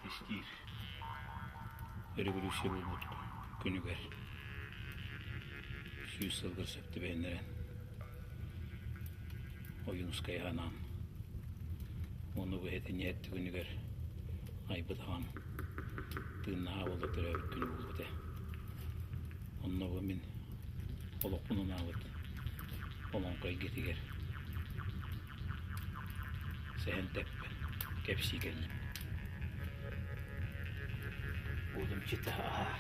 Сэттистиир өрөбөлүүссүйэ буолбут күнүгэр 100 сылгар сөп түбэһиннэрэн Ойуунускай анаан уонна бу этинньэт күнүгэр айбыт аҕам тыыннаах буола төрөөбүт күнэ буолбут этэ. Онно бу мин олохпун анаабыт олоҥхо эйгэтигэр Сэһэн тэппэн кэпсии кэллим. Уолумчута аһаа.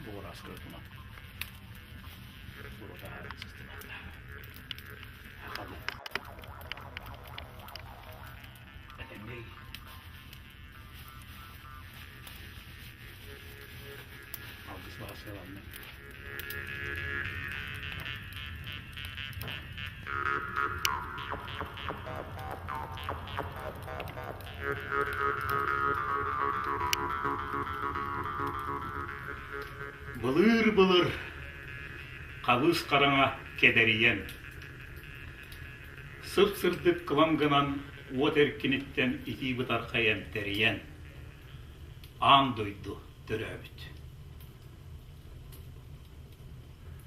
Буораска ытынан буруо таһааран сыстыбаттар. Хахалы. Этэҥҥэ Алгыс баҕа сыаланна. Былыыр-былыр хабыс хараҥа кэдэрийэн, Сып-сырдык кылам гынан уот эркиниттэн итии бытархай эмтэрийэн, аан дойду төрөөбүт.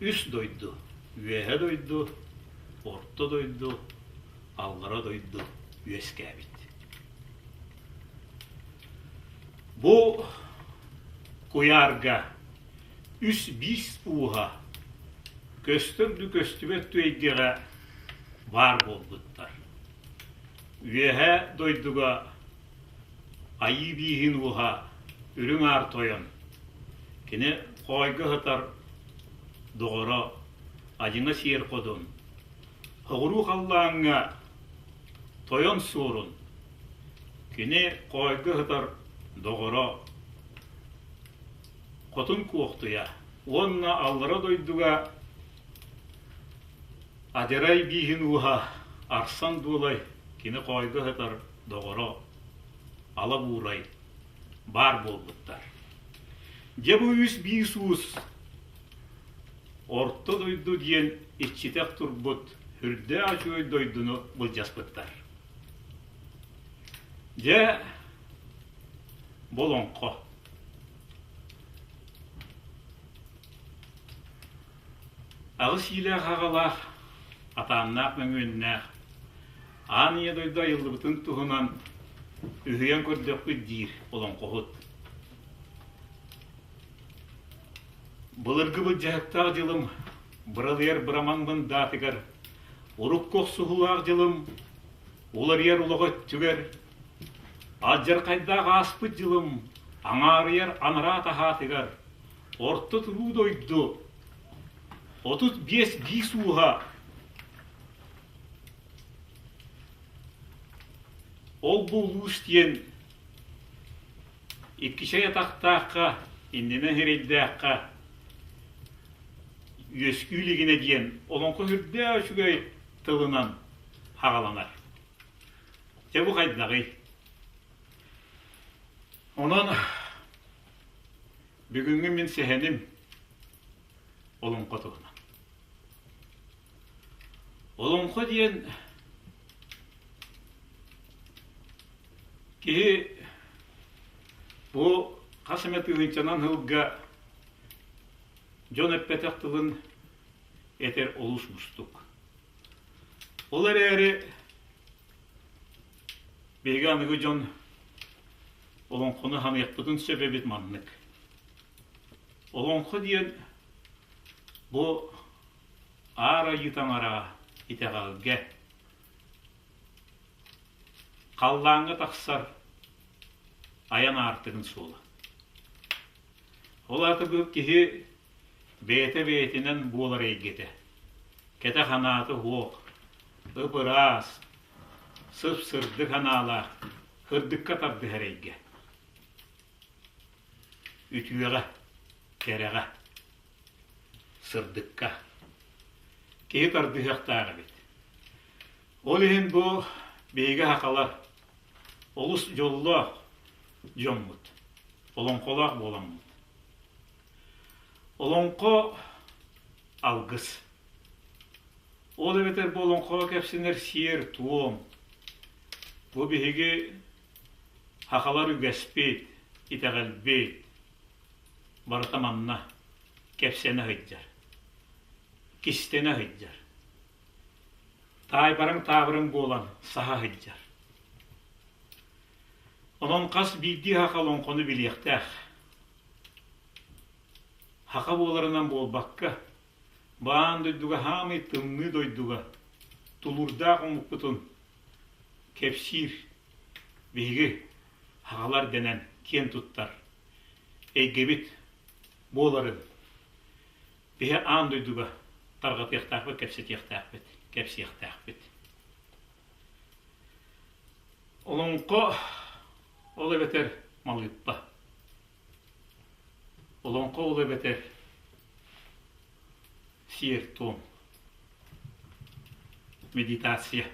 Үс дойду Үөһэ дойду, Орто дойду, Аллара дойду үөскээбит. Бу куйаарга үс биис ууһа көстөр да көстүбэт түөйгэҕэ баар буолбуттар. Үөһээ дойдуга Айыы бииһин ууһа Үрүҥ Аар Тойон, кини хоойго сытар доҕоро Адьыҥа Сиэр Ходун, соҕуруу халлааҥҥа Тойон Суорун, кини хоойго сытар доҕоро Хотун Куохтуйа уонна аллара дойдуга Адьарай бииһин ууһа Арсан Дуолай кини хоойго сытар доҕоро Ала Буурай баар буолбуттар. Дьэ бу үс биис уус Орто дойду диэн иччитэх турбут үрдээх үчүгэй дойдуну былдьаспыттар. Дьэ, бу олоҥхо. Аҕыс иилээх аҕалаах, атааннаах мөҥүөннээх, аан ийэ дойду айыллыбытын туһунан үһүйэн көрдөхпүт диир олоҥхоһут. Былыргы былдьаһыктаах дьылым быралыйар бырамаҥмын даатыгар, урукку охсуһуулаах дьылым уларыйар олох өттүгэр, алдьархайдаах ааспыт дьылым аҥаарыйар анараа таһаатыгар, орто туруу дойду 35 биис ууһа ол-бу улуус диэн иккичэй атахтаахха, иннинэ сирэйдээххэ үөскүү илигинэ диэн олоҥхо сүрдээх үчүгэй тылынан хаҕаланар. Дьэ бу хайдаҕый? Онон бүгүҥҥү мин сэһэним олоҥхо туһунан. Олоҥхо диэн киһи бу хас эмэ тыһыынчанан сылга дьон эппэтэх тылын этэр олус уустук. Ол эрээри биһиги аныгы дьон олоҥхону ханыахпытын сөп эбит маннык. Олоҥхо диэн бу Аар Айыы Таҥара итэҕэлгэ халлааҥҥа тахсар айан аартыгын суола. Ол аата бу киһи бэйэтэ бэйэтинэн буолар эйгэтэ. Кэтэх анаата уох, ып-ыраас, сып-сырдык анаалаах, сырдыкка тардыһар эйгэ. Үтүөҕэ, кэрэҕэ, сырдыкка. Киһи тардыһыахтаах эбит. Ол иһин бу биһиги сахалар олус дьоллоох дьоммут, олоҥхолоох буоламмыт. Олоҥхо алгыс. Ол эбэтэр бу олоҥхоҕо кэпсэнэр сиэр-туом. Бу биһиги сахалар үгэспит, итэҕэлбит барыта манна кэпсэнэ сылдьар, кистэнэ сылдьар. Таайбараҥ таабырын буолан саһа сылдьар. Онон хас биирдии саха олоҥхону билиэхтээх. Саха буоларынан буолбакка, баан дойдуга хаамый тымныы дойдуга тулуурдаах омукпутун кэпсиир биһиги сахалар дэнэн киэн туттар эйгэбит буоларын биһи аан дойдуга тарҕатыахтаахпыт, кэпсэтиэхтээхпит, кэпсиэхтээхпит. Олоҥхо ол эбэтэр малыыппа. Олоҥхо ол эбэтэр сиэр-туом, медитация.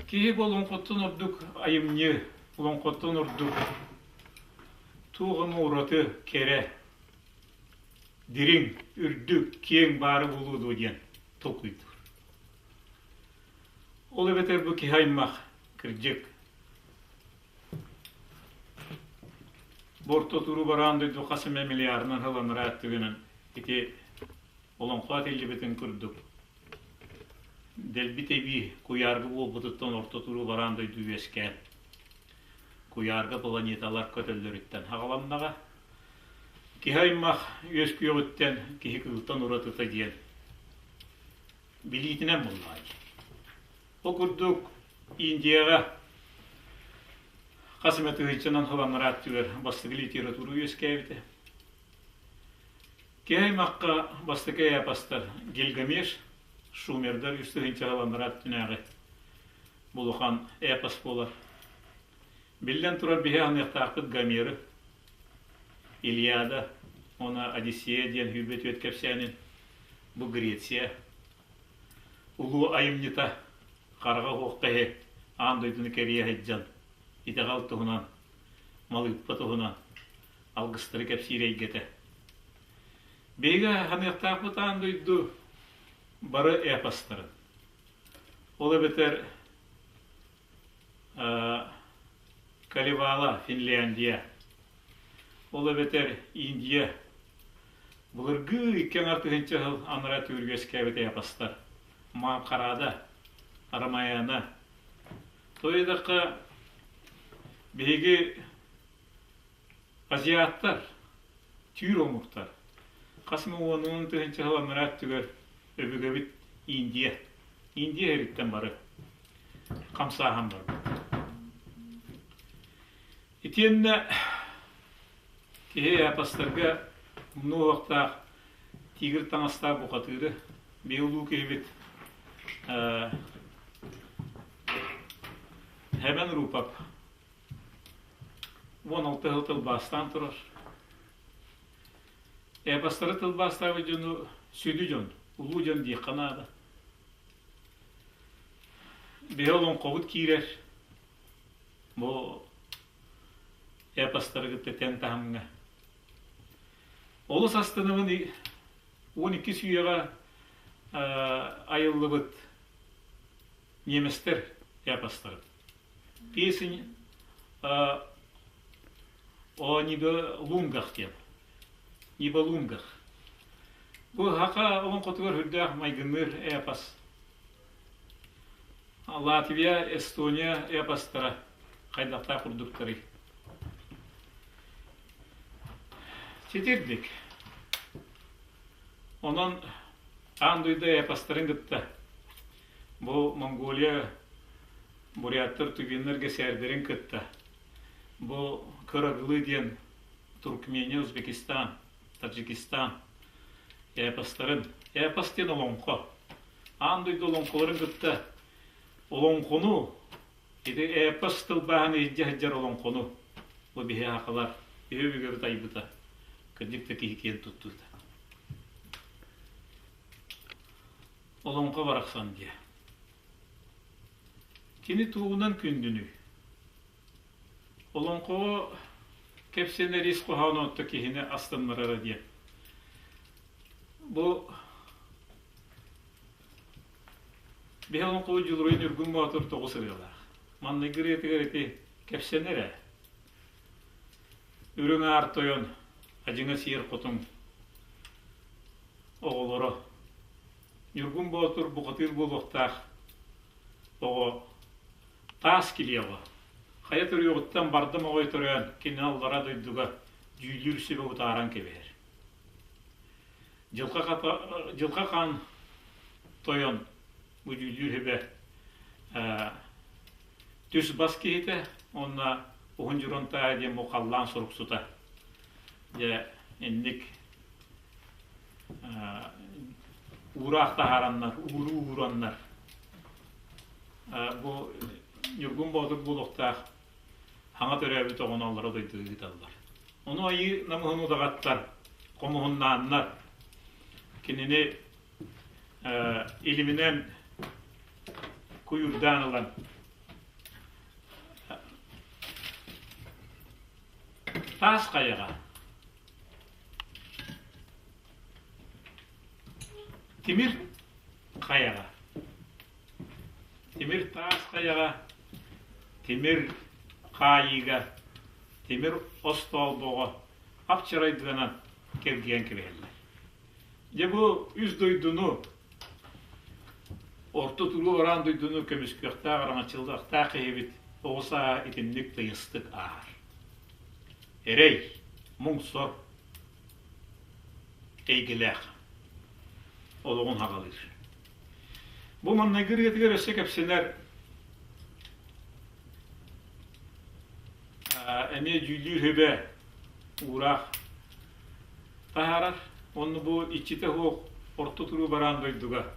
Киһи бу олоҥхоттон ордук айымньы, олоҥхоттон ордук туох эмэ ураты кэрэ, дириҥ, үрдүк, киэҥ баара буолуо дуо диэн толкуйдуур. Ол эбэтэр бу киһи аймах, кырдьык, бу орто туруу бараан дойду хас эмэ миллиардынан ыланара түгэнэн ити олоҥхо этиллибитин курдук дэлби тэбии куйаарга буолбутуттан орто туруу бараан дойду үөскээн куйаарга планеталар көтөллөрүттэн хаҕаланнаҕа. Киһи аймах үөскүөҕүттэн киһи кыылтан уратыта диэн билиитинэн буллаҕа дии. Ол курдук Индияҕа хас эмэ тыһыынчанан сыл түгэр бастакы литература үөскээбитэ. Киһи аймахха бастакы эпостар Гильгамеш, Шумердар үс тыһыынча сыл түнээҕи улахан эпос буолар. Биллэн турар биһи аныахтаахпыт Гомеры, Илиада уонна Одиссея диэн сүүрбэ түөрт кэпсээнин бу Греция улуу айымньыта хараҕа суох киһи аан дойдуну кэрийэ сылдьан итэҕэл туһунан, малыыппа туһунан алгыстары кэпсиир эйгэтэ. Биһиги ханыахтаахпыт аан дойду бары эпостарын. Ол эбэтэр Калевала, Финляндия, ол эбэтэр Индия былыргы икки аҥар тыһыынча сыл анараа түгүргэ үөскээбит эпостар Маапхарада, Рамаяна. Тоҕо биһиги Азиаттар, түүр омуктар хас эмэ уонунан тыһыынча сыл анараа өттүгэр өбүгэбит Индия, Индия иһириттэн бары хамсааһын барбыт. Итиэннэ киһи эпостарга умнуо тигр таҥастаах бухатыыры биһи улуу киһибит Хэмэн Рупап 16 сыл тылбаастаан турар. Эпостары тылбаастаабыт дьону сүдү дьон, улуу дьон диэххэ наада. Биһи олоҥхобут киирэр бу эпостары кытта тэҥ таһымҥа. Олус астынабын 12 үйэҕэ айыллыбыт немецтэр эпостарын. Песень о Нибелунгах диэн. Нибелунгах. Бу саха олоҥхотугар үрдээх майгынныыр эпос. Латвия, Эстония эпостара хайдахтаах курдуктарый? Ситирдик. Онон аан дойду эпостарын кытта бу Монголия буряттар тувиннар гэсээрдэрин кытта бу Кырагылы диэн Туркмения, Узбекистан, Таджикистан эпостарын эпос диэн олоҥхо аан дойду олоҥхолорун кытта олоҥхону ити эпос тылбааһын илдьэ сылдьар олоҥхону бу биһи сахалар биһи өбүгэбит айбыта кырдьык да киһи киэн туттуута Олоҥхо барахсан диэ. Кини тугунан күндүнүй? Олоҥхоҕо кэпсэнэр ис хоһооно отто киһини астыннарара диэн. Бу биһи олоҥхобут Дьулуруйан Ньургун Боотур тоҕус ырыалаах. Манныгы ырыатыгар ити кэпсэнэр ээ. Үрүҥ Аар Тойон, Адьыҥа Сиэр Хотун оҕолоро Ньургун Боотур бухатыыр буолуохтаах оҕо таас килиэҕэ хайа төрүөҕүттэн бардам оҕой төрөөн кинини аллара дойдуга дьүүллүүр сүбэ утааран кэбиһэр. Дьылҕа хаан тойон бу дьүүллүүр сүбэ түс-бас киһитэ уонна Уһун Дьурантаайа диэн бу халлаан суруксута. Дьэ инник уураах таһаараннар, ууруу уураннар бу Ньургун Боотур буолуохтаах хаҥа төрөөбүт оҕону аллара дойдуга ыыталлар. Ону айыы намыһын удаҕаттар, хомуһуннааннар кинини илиминэн куйуурдаан ылан таас хайаҕа Тимир хайаҕа Тимир таас хайаҕа тимир хаайыыга тимир остоолбоҕо ап-чарайдыанан кэлгийэн кэбиһэллэр. Дьэ бу үс дойдуну орто туруу бараан дойдуну көмүскүөхтээх, араҥаччылыахтаах киһибит оҕо сааһа итинник тыйыстык ааһар. Эрэй, муҥ-сор эйгэлээх олоҕун хаҕалыыр. Бу маҥнайгы ырыатыгар өссө кэпсэнэр эмиэ дьүүллүүр сүбэ уураах таһаарар. Онно бу иччитэ суох орто туруу бараан дойдуга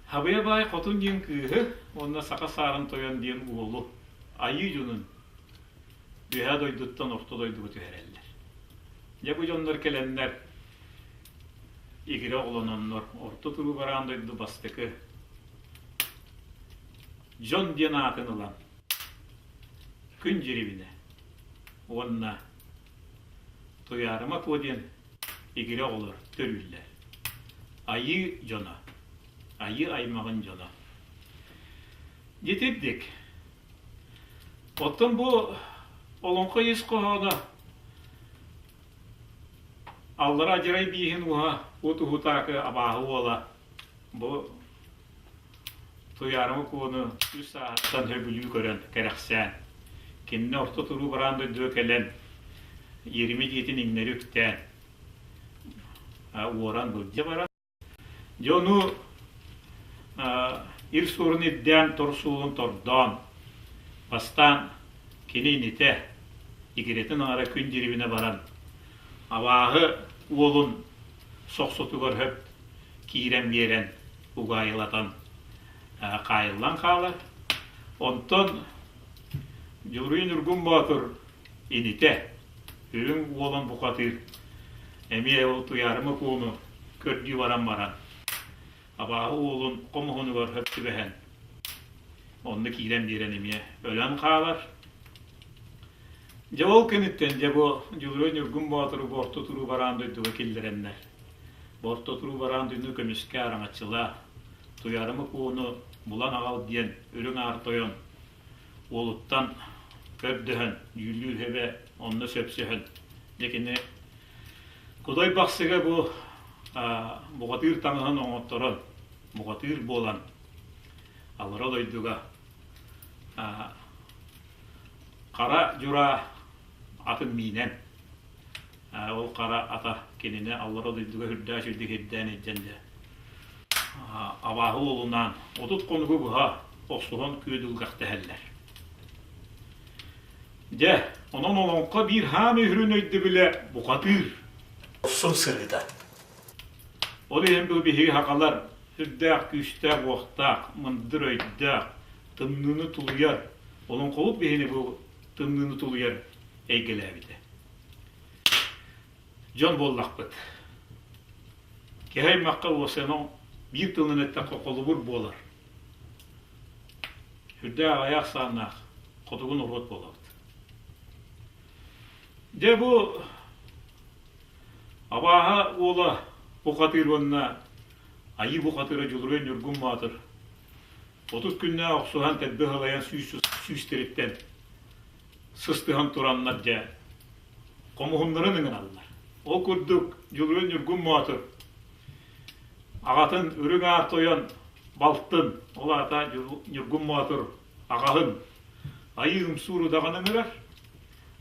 Хабыйа баай Хотун диэн кыыһы уонна Саха Саарын Тойон диэн уолу айыы дьонун Үөһээ дойдуттан орто дойдуга түһэрэллэр. Дьэ бу дьоннор кэлэннэр игирэ оҕолононнор орто туруу бараан дойду бастакы дьон диэн аатын ылан Күн Дьирибинэ уонна Туйаарыма Куо диэн игирэ оҕолор төрүүллэр. Айыы дьоно, айыы аймаҕын дьоно. Дьитирдик Оттон бу олоҥхо ис хоһооно аллара адьарай бииһин уһа от уһутаакы абааһы уола бу Туйаарыма Куону үс сааһыттан сөбүлүү көрөн кэрэхсээн кинини орто туруу бараан дойдуга кэлэн иэримэ дьиэтин иҥнэри үктээн уоран былдьа баран Дьону ир суорун ирдээн тор суолун тордоон, бастаан кини инитэ, игирэтин аҥара күн дьирибинэ баран, абааһы уолун сохсотугар хөп киирэн биэрэн, угаайылатан хаайыллан хаалар. Онтон Дьулуруй Ньургун Боотур инитэ, үрүҥ уолун бухатыыр эмиэ ол Туйаарыма Кууну көрдүү баран баран, абааһы уолун хомуһунугар хөп түбэһэн, онно киирэн биэрэн эмиэ өлөн хаалар. Дьэ ол кэнниттэн дьэ бу Дьулуруй Ньургун Боотуру бу орто туруу бараан дойдуга киллэрэннэр, бу орто туруу бараан дойдуну көмүскэ араҥаччылаа, Туйаарыма Кууну булан аҕал диэн Үрүҥ Аар Тойон уолуттан көрдөһөн, дьүүллүүр сүбэ онно сөпсөһөн, дьэ кини Кудай Бахсыга бу бухатыыр таҥаһын оҥотторон, бухатыыр буолан аллара дойдуга хара дьураа атын миинэн ол хара ата кинини аллара дойдуга үрдээх үрдүк ирдээн илдьэн дьэ абааһы уолунаан 30 хонугу быһа охсуһан күөдүлгэхтэһэллэр. Дьэ, онон олоҥхо биир хаан үһүрүн өйдөбүлэ бухатыыр. Охсун сырыыта. Ол иһин бу биһиги сахалар сүрдээх күүстээх-уохтаах, мындыр өйдөөх, тымныыны тулуйар, олоҥхобут биһини бу тымныыны тулуйар эйгэлээбитэ. Дьон буоллахпыт. Киһи аймахха уосанан биир тылынан эттэххэ холобур буолар. Сүрдээх аҕыйах сааннаах хотугу норуот буолабыт. Дьэ бу абааһа уола бухатыыр уонна айыы бухатыыра Дьулуруйан Ньургун Боотур 30 күннээх охсуһан төрдү ыһылайан сүүстэриттэн сыстыһан тураннар дьэ хомуһуннарын ыҥыраллар. Ол курдук Дьулуруйан Ньургун Боотур аҕатын Үрүҥ Аар Тойон балтын, ол аата Ньургун Боотур аҕаһын Айыы Умсуур удаҕан ыҥырар.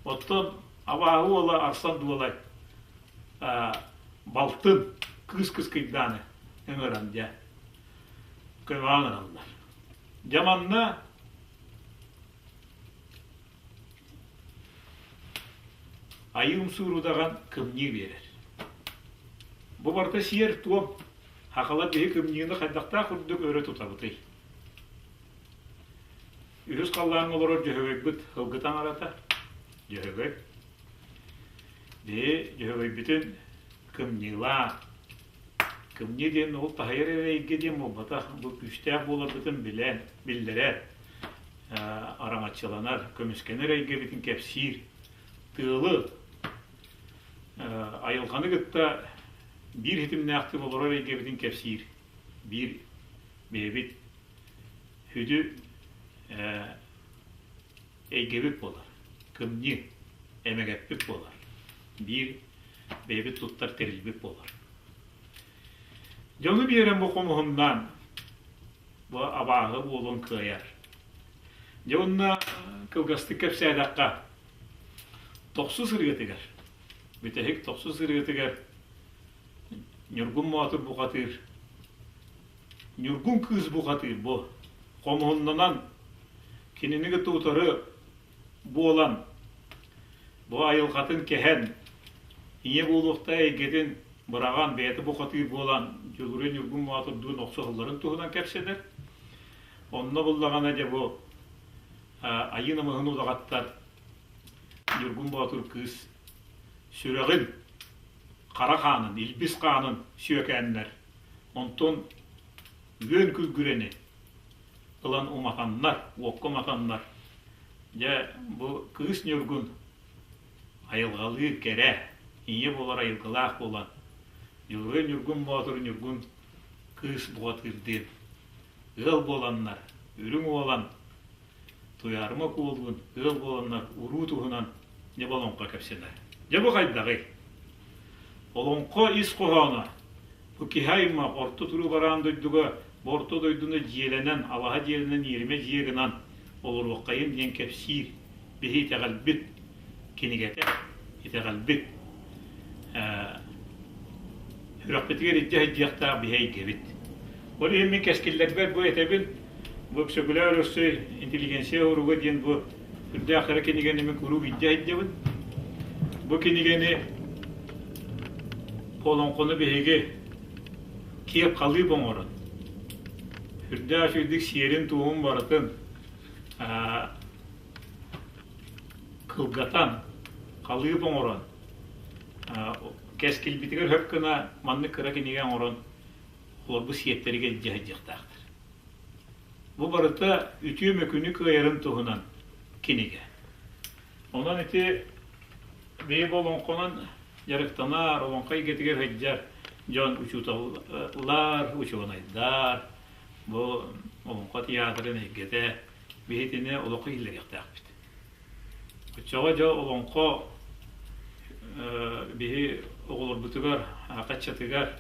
Оттон абааһы уола Арсан Дуолай балтын Кыыс Кыскыйдааны ыҥыран дьэ көмөҕө ыҥыраллар. Дьэ манна Айыы Умсуур удаҕан кымньыы биэрэр. Бу барыта сиэр-туом. Хахалар биһи кымньыыны хайдахтаах курдук өрө тутабытый? Үһүс халлааҥҥа олорор Дьөһөгөйбүт ылгы таҥарата. Дьөһөгөй. Биһи Дьөһөгөйбүтүн кымньыылаан, кымньыы диэн ол таһыйар эрэ эйгэ диэн буолбатах, бу күүстээх буоларбытын билэн, биллэрэр, араҥаччыланар, көмүскэнэр эйгэбитин кэпсиир, тыалы, айылҕаны кытта биир ситимнээхтик олорор эйгэбитин кэпсиир биир бэйэбит сүдү эйгэбит буолар, кымньыы эмэгэппит буолар, биир бэйэбит туттар тэрилбит буолар. Дьону биэрэн бу хомуһуннаан бу абааһы буолуон кыайар. Дьэ уонна кылгастык кэпсээтэххэ, тохсус ырыатыгар, бүтэһик тохсус ырыатыгар Ньургун Боотур бухатыыр Ньургун кыыс бухатыыр бу хомуһуннанан кинини кытта утары буолан бу айылҕатын кэһэн ийэ буолуохтаах эйгэтин быраҕан бэйэтэ бухатыыр буолан Дьулуруй Ньургун Боотурдуун охсуһалларын туһунан кэпсэтэр. Онно буллаҕына дьэ бу айыы намыһын удаҕаттар Ньургун Боотур кыыс сүрэҕин хара хаанын, илбис хаанын сүөкээннэр Онтон үөн күлгүрэни ылан уматаннар, уокка уматаннар, дьэ, бу Кыыс Ньургун айылҕалыы кэрэ, ийэ буолар айылгылаах буолан, Дьулуруй Ньургун Боотур Ньургун кыыс бухатыырдыын ыал буоланнар, үрүҥ уолан Туйаарыма Куолуун ыал буоланнар уруу туһунан дьэ олоҥхо кэпсэнэр. Дьэ бу хайдаҕый? Олоҥхо ис хоһооно бу киһи аймах орто туруу бараан дойдуга бу орто дойдуну дьиэлэнэн, алаһа дьиэлэнэн иэримэ дьиэ гынан олоруоххайын диэн кэпсиир биһи итэҕэлбит кинигэтэ, итэҕэлбит Сүрэхпитигэр илдьэ сылдьыахтаах биһи эйгэбит. Ол иһин мин кэскиллэрбэр бу этэбин, бу Өксөкүлээх Өлөксөй интеллигенция уруга диэн бу үрдээх кыра кинигэни мин куруук илдьэ сылдьабын. Бу кинигэни олоҥхону биһиги киэп халыып оҥорон, үрдээх үчүгдүк сиэрин-туомун барытын кылгатан, халыып оҥорон, кэскилбитигэр хөп гына маннык кыра кинигэ оҥорон олорбут сиэттэригэр илдьэ сылдьыахтаахтар. Бу барыта үтүө мөкүнү кыайарын туһунан кинигэ. Онон ити биһиги олоҥхонон дьарыктанар, олоҥхо эйгэтигэр сылдьар дьон учууталлар, учуонайдар, бу олоҥхо театрын эйгэтэ биһитини олоххо киллэриэхтээхпит. Оччоҕо дьэ олоҥхо биһи оҕолорбутугар, хаччатыгар,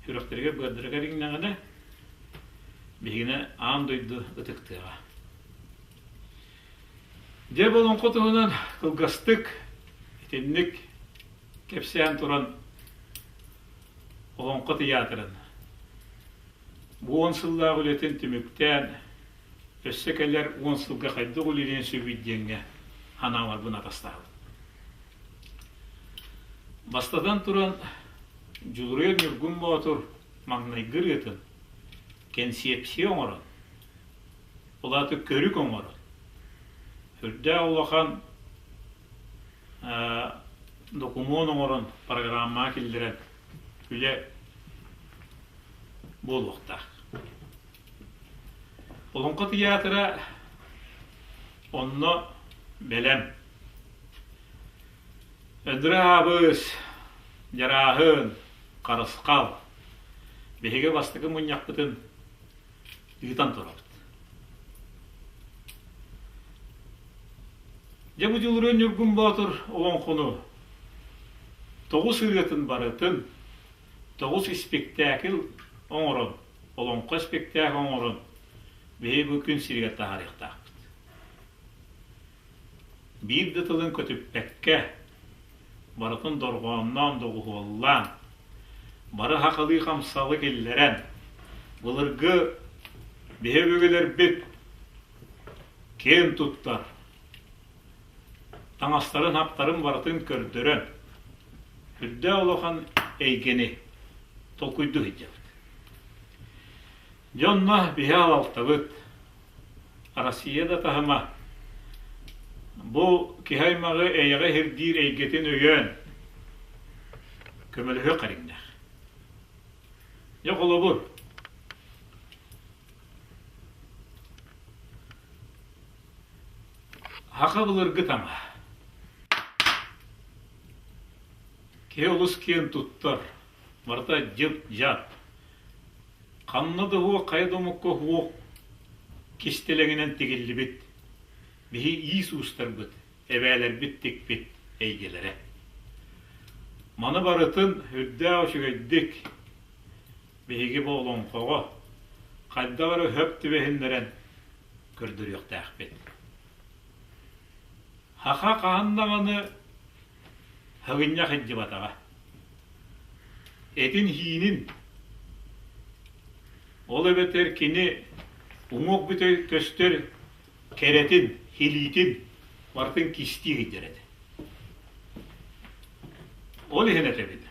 сүрэхтэригэр-быардарыгар иҥнэҕинэ, биһигини аан дойду ытыктыаҕа. Дьэ, бу олоҥхо туһунан кылгастык итинник кэпсээн туран Олоҥхо тыйаатырын бу уон сыллаах үлэтин түмүктээн өссө кэлэр уон сылга хайдах үлэлиэн сөбүй диэҥҥэ санааларбын атастаһабын. Бастатан туран, Дьулуруйар Ньургун Боотур маҥнайгы ырыатын кэнсиэпсийэ оҥорон, ол аата көрүк оҥорон, сүрдээх улахан докумуон оҥорон программаҕа киллэрэн үлэ буолуохтаах. Олоҥхо тыйаатыра онно бэлэм. Өндөрө Дьарааһын, Харысхал биһиги бастакы мунньахпытын ыытан турабыт. Дьэ бу Дьулуруйан Ньургун Боотур олоҥхону тоҕус ырыатын барытын тоҕус испиктээкил оҥорон, олоҥхо испиктээк оҥорон биһиги бу күн сиригэр таһаарыахтаахпыт. Биир да тылын көтүппэккэ, барытын дорҕоонноон доҕуһуоллаан, бары хахалыы хамсалы киллэрэн, былыргы биһи өбүгэлэрбит киэн туттар таҥастарын-хаптарын барытын көрдөрөн, үрдээх улахан эйгэни толкуйдуу сылдьабыт. Дьэ онно биһи аҕалтабыт Россия да таһыма бу киһи аймаҕы эйэҕэ иһирдиир эйгэтин өйөөн көмөлөһүөх кэриҥнээх. Дьэ холобур, Саха былыргы таҥаһа. Киһи олус киэн туттар, барыта дьып-дьап. Ханна да уһуох, хайа да омукка уһуох кистэлэҥинэн тигиллибит биһи иис уустарбыт, эбээлэрбит тикпит эйгэлэрэ. Маны барытын үрдээх үчүгэйдик биһиги бу олоҥхоҕо хайдах эрэ хөп түбэһиннэрэн көрдөрүөхтээхпит. Саха хаһан даҕаны һыгынньах илдьибатаҕа. Этин-һиинин, ол эбэтэр кини уҥуох бүтэй көстөр кэрэтин, хилиитин барытын кистии сылдьар этэ. Ол иһин этэбин.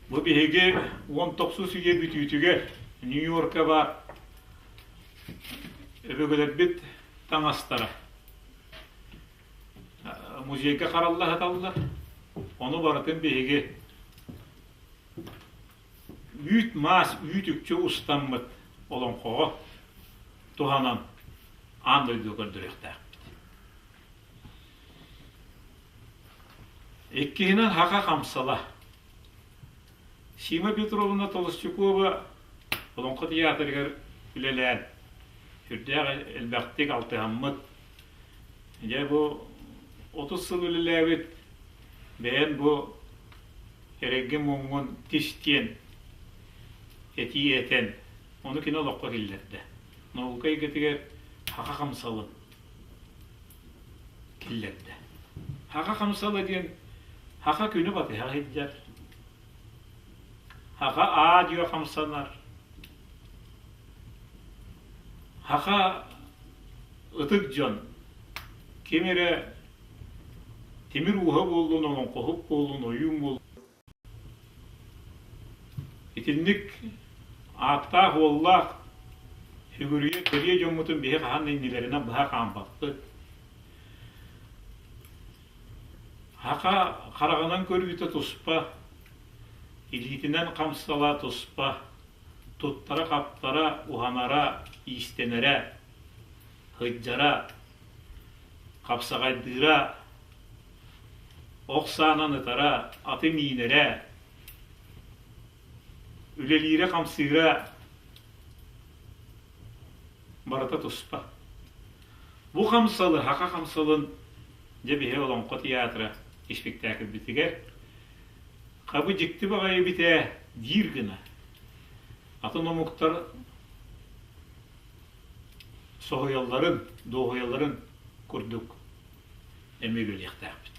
Бу биһиги уон тохсус үйэ бүтүүтүгэр Нью-Йорка баар өбүгэлэрбит таҥастара музейга харалла сыталлар. Ону барытын биһиги үүт-маас, үүт-үкчү устаммыт олоҥхоҕо туһанан аан дойдуга көрдөрүөхтээхпит. Иккиһинэн Хаха хамсала. Сима Петровна Толстякова Олоҥхо тыйаатырыгар үлэлээн, сүрдээх элбэхтик алтыһаммыт. Дьэ бу 30 сыл үлэлээбит бэйэн бу эрэйгин муҥҥун тис диэн этии этэн, ону кини олоххо киллэрдэ. Наука эйгэтигэр хаха хамсалын киллэрдэ. Хаха хамсала диэн хаха күнү батыһа сылдьар. Хаха аа-дьуо хамсанар. Хаха ытык дьон ким эрэ тимир ууһа буоллун, олоҥхоһут буоллун, ойуун буоллун Итинник ааттаах-уоллаах сүгүрүйэ кэлиэ дьоммутун биһи хаһан да иннилэринэн быһа хаампаппыт. Саха хараҕынан көрүүтэ туспа, илиитинэн хамсала туспа, туттара-хаптара, уһанара, иистэнэрэ, сылдьара, хапсаҕайдыыра, ох саанан ытара, аты миинэрэ, үлэлиирэ-хамсыыра барыта туспа. Бу хамсалы, саха хамсалын дьэ биһи Олоҥхо театра испиктээкилбитигэр хабы дьикти баҕайы эбит ээ диир гына атын омуктар соһуйалларын, дуоһуйалларын курдук эмиэ үлэлиэхтээхпит.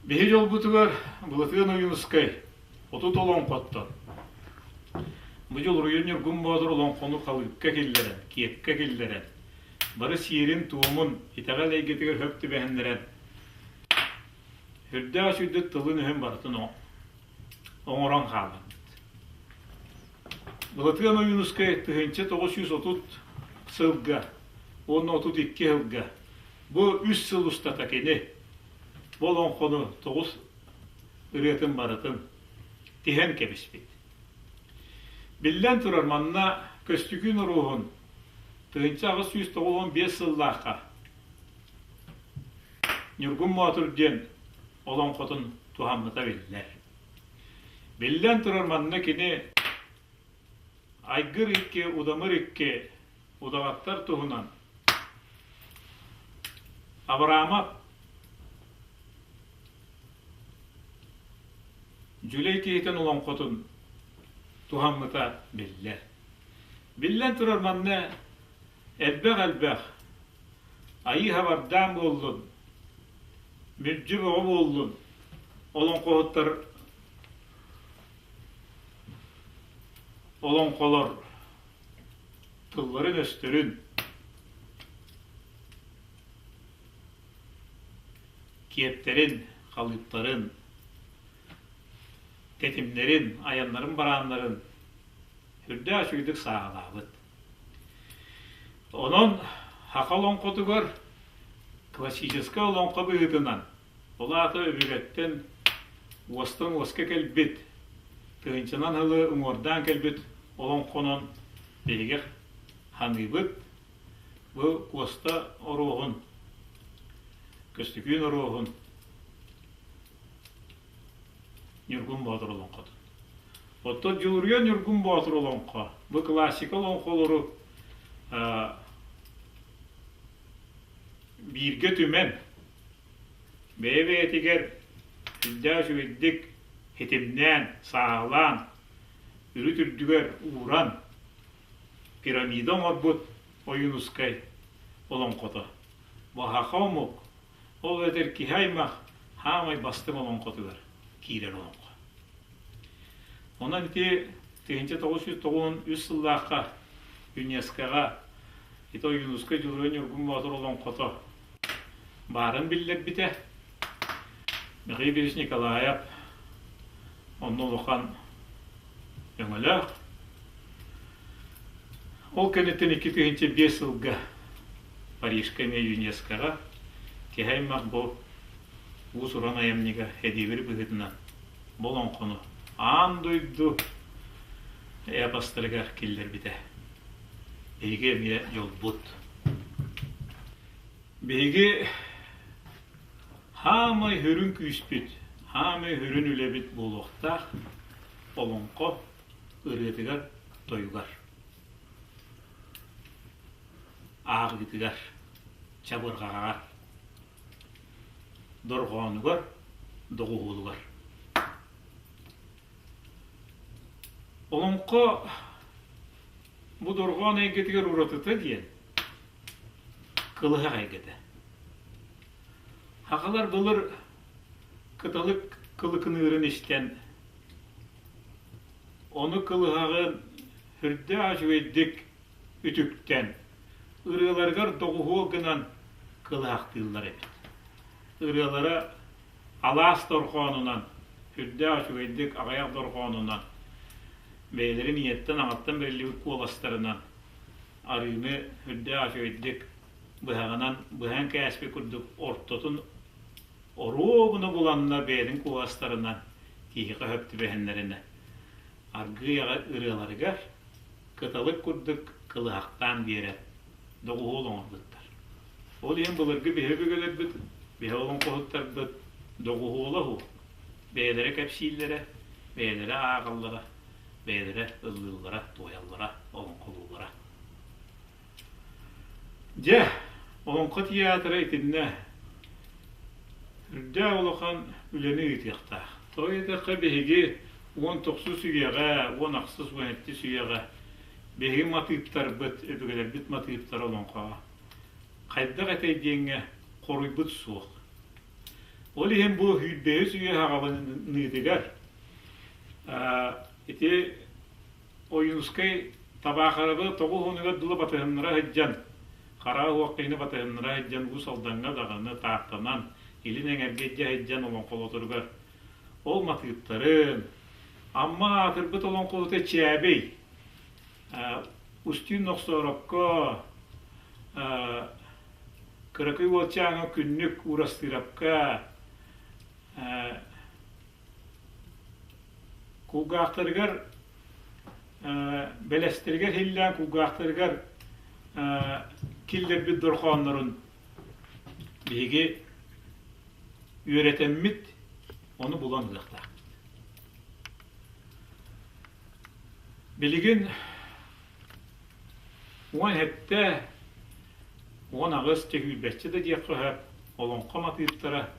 Биһи дьолбутугар Былатыан Ойуунускай 30 олоҥхоттон бу Дьулуруйан Ньургун Боотур олоҥхону халыыпка киллэрэн, киэпкэ киллэрэн, бары сиэрин-туомун, итэҕэл эйгэтигэр хөп түбэһиннэрэн, үрдээх үчүгдүк тылын-өһүн барытын оҥорон хаалларбыт. Былатыан Ойуунускай 1930 сылга уонна 32 сылга бу үс сыл устата кини бу олоҥхону тоҕус ырыатын барытын тиһэн кэбиспит. Биллэн турар, манна Көстүкүүн Оруоһун 1895 сыллаахха. Ньургун Боотур диэн олоҥхотун туһаммыта биллэр. Биллэн турар, манна кини Айгыр икки, Удамыр икки удаҕаттар туһунан Абрамов Дьүлэй киһитин олоҥхотун туһаммыта биллэр. Биллэн турар, манна элбэх-элбэх айыы хабардаан буоллун, мүлдьү бөҕө буоллун олоҥхоһуттар олоҥхолор тылларын-өстөрүн киэптэрин, халыыптарын, тэтимнэрин, айаннарын барааннарын үрдээх үчүгэйдик сааһылаабыт. Онон саха олоҥхотугар классическай олоҥхо быһыытынан, ол аата өбүгэттэн уостан уоска кэлбит, тыһыынчанан сылы уҥуордаан кэлбит олоҥхонон биһиги ханыыбыт. Бу Куоста Оруоһун, Көстөкүүн Оруоһун Ньургун Боотур олоҥхотун. Оттон Дьулуруйа Ньургун Боотур олоҥхо бу классика олоҥхолору бииргэ түмэн бэйэ-бэйэтигэр сүрдээх үчүгэйдик ситимнээн, сааһылаан, үрүт үрдүгэр ууран пирамида оҥорбут Ойуунускай олоҥхото. Бу саха омук, ол эбэтэр киһи аймах хаамай бастыҥ олоҥхотугар киирэр олоҥхо. Онон ити 1993 сыллаахха ЮНЕСКО-ҕа ити Ойуунускай Дьулуруйа Ньургун Боотур олоҥхото баарын биллэрбитэ. Михаил Ильич Николаев онно улахан өҥөлөөх. Ол кэнниттэн 2005 сылга Парижка эмиэ ЮНЕСКО-ҕа киһи аймах бу уус-уран айымньыга эдиибир быһыытынан бу олоҥхону аан дойду эпостарыгар киллэрбитэ. Биһиги эмиэ дьолбут. Биһиги хаамай сүрүн күүспүт, хаамай сүрүн үлэбит буолуохтаах олоҥхо ырыатыгар, тойугар, ааҕыытыгар, чабырҕаҕар, дорҕоонугар, доҕуһуолугар. Олоҥхо бу дорҕоон эйгэтигэр уратыта диэн кылыһах эйгэтэ. Сахалар былыр кыталык кылыкыныырын истэн, ону кылыһаҕын сүрдээх үчүгэйдик үтүктэн, ырыаларыгар доҕуһуол гынан кылыһахтыыллар эбит. Ырыалара алаас дорҕоонунан, сүрдээх үчүгэйдик аҕыйах дорҕоонунан, бэйэлэрин ийэттэн-аҕаттан бэриллибит куоластарынан арыыны сүрдээх үчүгэйдик быһаҕынан быһан кээспит курдук ортотун оруобуна буланнар бэйэтин куоластарынан киһиэхэ сөп түбэһиннэринэ аргыый аҕай ырыаларыгар кыталык курдук кылыһахтаан биэрэн доҕуһуол оҥорбуттар. Ол иһин былыргы биһи өбүгэлэрбит, биһи олоҥхоһуттарбыт доҕуһуола уһу бэйэлэрэ кэпсииллэрэ, бэйэлэрэ ааҕаллара, бэйэлэрэ ыллыыллара, туойаллара, олоҥхолууллара. Дьэ, Олоҥхо театра итиннэ үрдээх улахан үлэни ыытыахтаах. Тоҕо диэтэххэ, биһиги уон тохсус үйэҕэ, уон ахсыс, уон сэттис үйэҕэ биһиги матыыптарбыт, өбүгэлэрбит матыыптара олоҥхоҕо хайдах этэй диэҥҥэ хоруйбут суох. Ол иһин бу сүүрбэһис үйэ саҕаланыытыгар ити Ойуунускай Табаахарабы тоҕус уонугар дылы батыһыннара сылдьан, хара уох киһини батыһыннара сылдьан Уус Алдаҥҥа даҕаны Тааттанан, илин эҥэргэ илдьэ сылдьан олоҥхолоторугар ол матыыптарын, Амма аатырбыт олоҥхоһута Чээбий, Устин Нохсоорокко, кыракый уолчааҥҥа Күннүк Уурастыырапка, Кулгаахтарыгар бэлэстэригэр иһиллээн кулгаахтарыгар киллэрбит дорҕооннорун биһиги үөрэтэммит, ону булан ылыахтаахпыт. Билигин 17, 18 түһүүрбэччэ да диэххэ сөп, олоҥхо матыыптара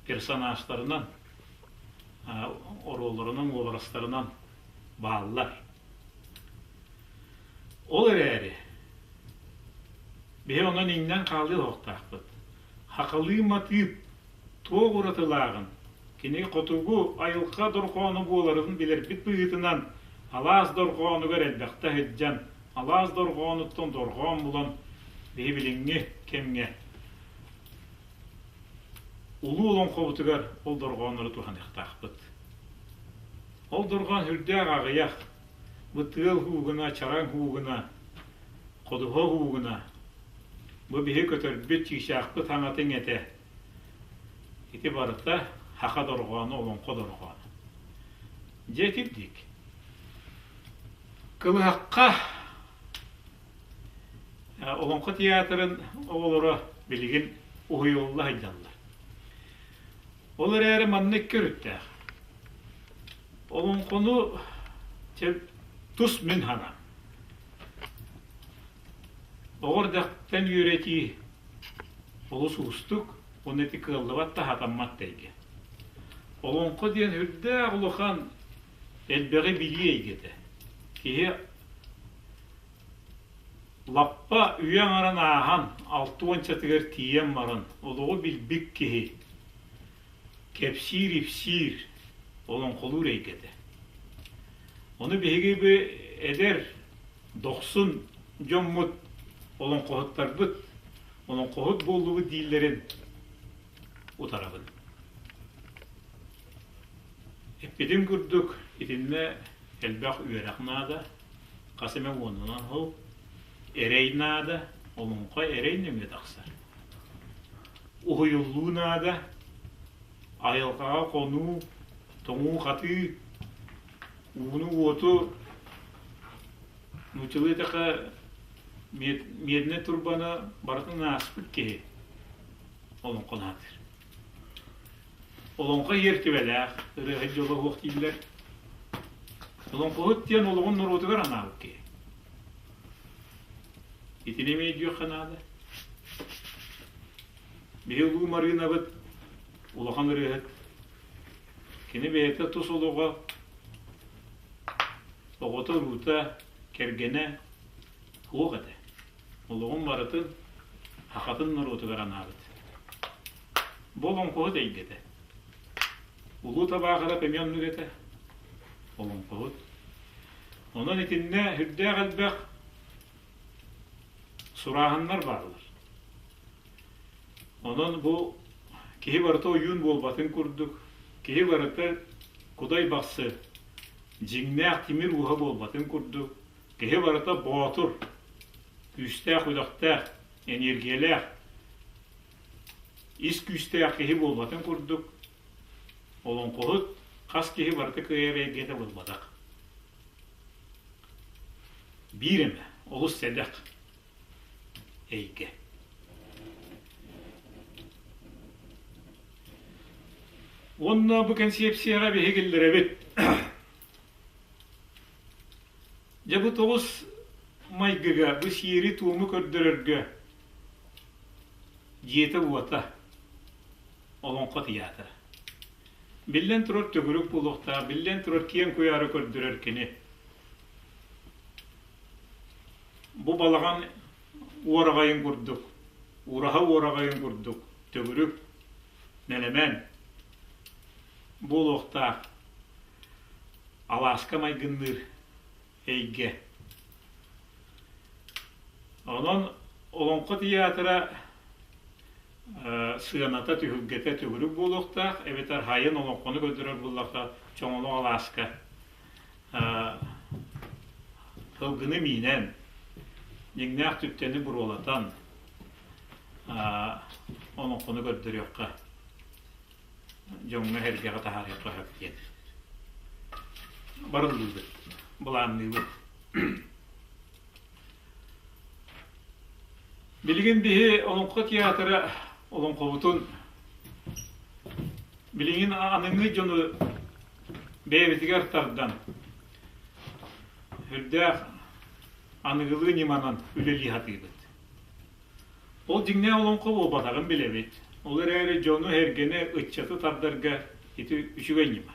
персонажтарынан, оруолларынан, уобарастарынан бааллар. Ол эрээри биһи онон иҥнэн хаалыа суохтаахпыт. Хахалыы матыып туох уратылааҕын, кини хотугу айылҕа дорҕооно буоларын билэрбит быһыытынан алаас дорҕоонугар элбэхтэ сылдьан, алаас дорҕоонуттан дорҕоон булан биһи билиҥҥи кэмҥэ улуу олоҥхобутугар ол дорҕооннору туһаныахтаахпыт. Ол дорҕоон сүрдээх аҕыйах, бу тыал һуугуна, чараҥ һуугуна, ходуһа һуугуна, бу биһи көтөрбүт чыычаахпыт хаҥатын этэ. Ити барыта саха дорҕооно, олоҥхо дорҕооно. Дьэ итирдик. Кылыһахха Олоҥхо театрын оҕолоро билигин уһуйулла сылдьаллар. Ол эрээри маннык көрүттээх. Олоҥхону тус мин санаам. Оҕо эрдэхтэн үөрэтии олус уустук, уонна ити кыаллыбат да сатаммат да эйгэ. Олоҥхо диэн үрдээх улахан элбэҕи билии эйгэтэ. Киһи лаппа үйэ аҥарын ааһан, алтуончатыгар тиийэн баран, олоҕу билбит киһи кэпсиир-ипсиир, олоҥхолуур эйгэтэ. Ону биһиги бу эдэр, дохсун дьоммут, олоҥхоһуттарбыт, олоҥхоһут буоллубут дииллэрин утарабын. Эппитим курдук, итиннэ элбэх үөрэх наада, хас эмэ уонунан сыл эрэй наада, олоҥхо эрэй нөҥүө тахсар. Уһуйуллуу наада, айылҕаҕа хонуу, тоҥуу-хатыы, ууну-уоту нууччалыы эттэххэ миэринэй турбаны барытын ааспыт киһи олоҥхолоотур. Олоҥхо иэртибэлээх, ырыаһыт дьоло суох дииллэр. Олоҥхоһут диэн олоҕун норуотугар анаабыт киһи. Итини эмиэ өйдүөххэ наада. Биһи Улуу Марыынабыт улахан ырыаһыт. Кини бэйэтэ тус олоҕо, оҕото-уруута, кэргэнэ суох этэ. Олоҕун барытын сахатын норуотугар анаабыт. Бу олоҥхоһут эйгэтэ. Улуу Табаахырап эмиэ оннук этэ. Олоҥхоһут. Онон итиннэ сүрдээх элбэх сурааһыннар бааллар. Онон бу киһи барыта ойуун буолбатын курдук, киһи барыта кудай бахсы, дьиҥнээх тимир ууһа буолбатын курдук, киһи барыта боотур, күүстээх үрэхтээх, эниэргийэлээх, ис күүстээх киһи буолбатын курдук, олоҥхоһут хас киһи барыта кыайар эйгэтэ буолбатах. Биир эмэ, олус сэдэх эйгэ. Уонна бу кэнсиэпсийэҕэ биһиги киллэрэбит. Дьэ бу тоҕус майгыга, бу сиэри-туому көрдөрөргө дьиэтэ-уота, Олоҥхо тыйаатыра. Биллэн турар төгүрүк буолуохтаах, биллэн турар киэҥ куйаары көрдөрөр кини. Бу балаҕан уораҕайын курдук, ураһа уораҕайын курдук төгүрүк, нэлэмэн буолуохтаах алааска майгынныыр эйгэ. Онон Олоҥхо тыйаатыра сыаната, түһүлгэтэ төгүрүк буолуохтаах, эбэтэр хайын олоҥхону көрдөрөр буоллахха, Чоҥолох алааска сылгыны миинэн, дьиҥнээх түптэни буруолатан олоҥхону көрдөрүөххэ, дьоҥҥо-сэргэҕэ таһаарыахха сөп диэн барыллыыбыт, былаанныыбыт. Билигин биһи Олоҥхо театра олоҥхобутун. Билигин аныгы дьону бэйэбитигэр тардан, үрдээх аныгылыы ньыманан үлэлии сатыыбыт. Ол дьиҥнээх олоҥхо буолбатаҕын билэбит. Ол эрээри дьону-сэргэни, ыччаты тардарга ити үчүгэй ньыма.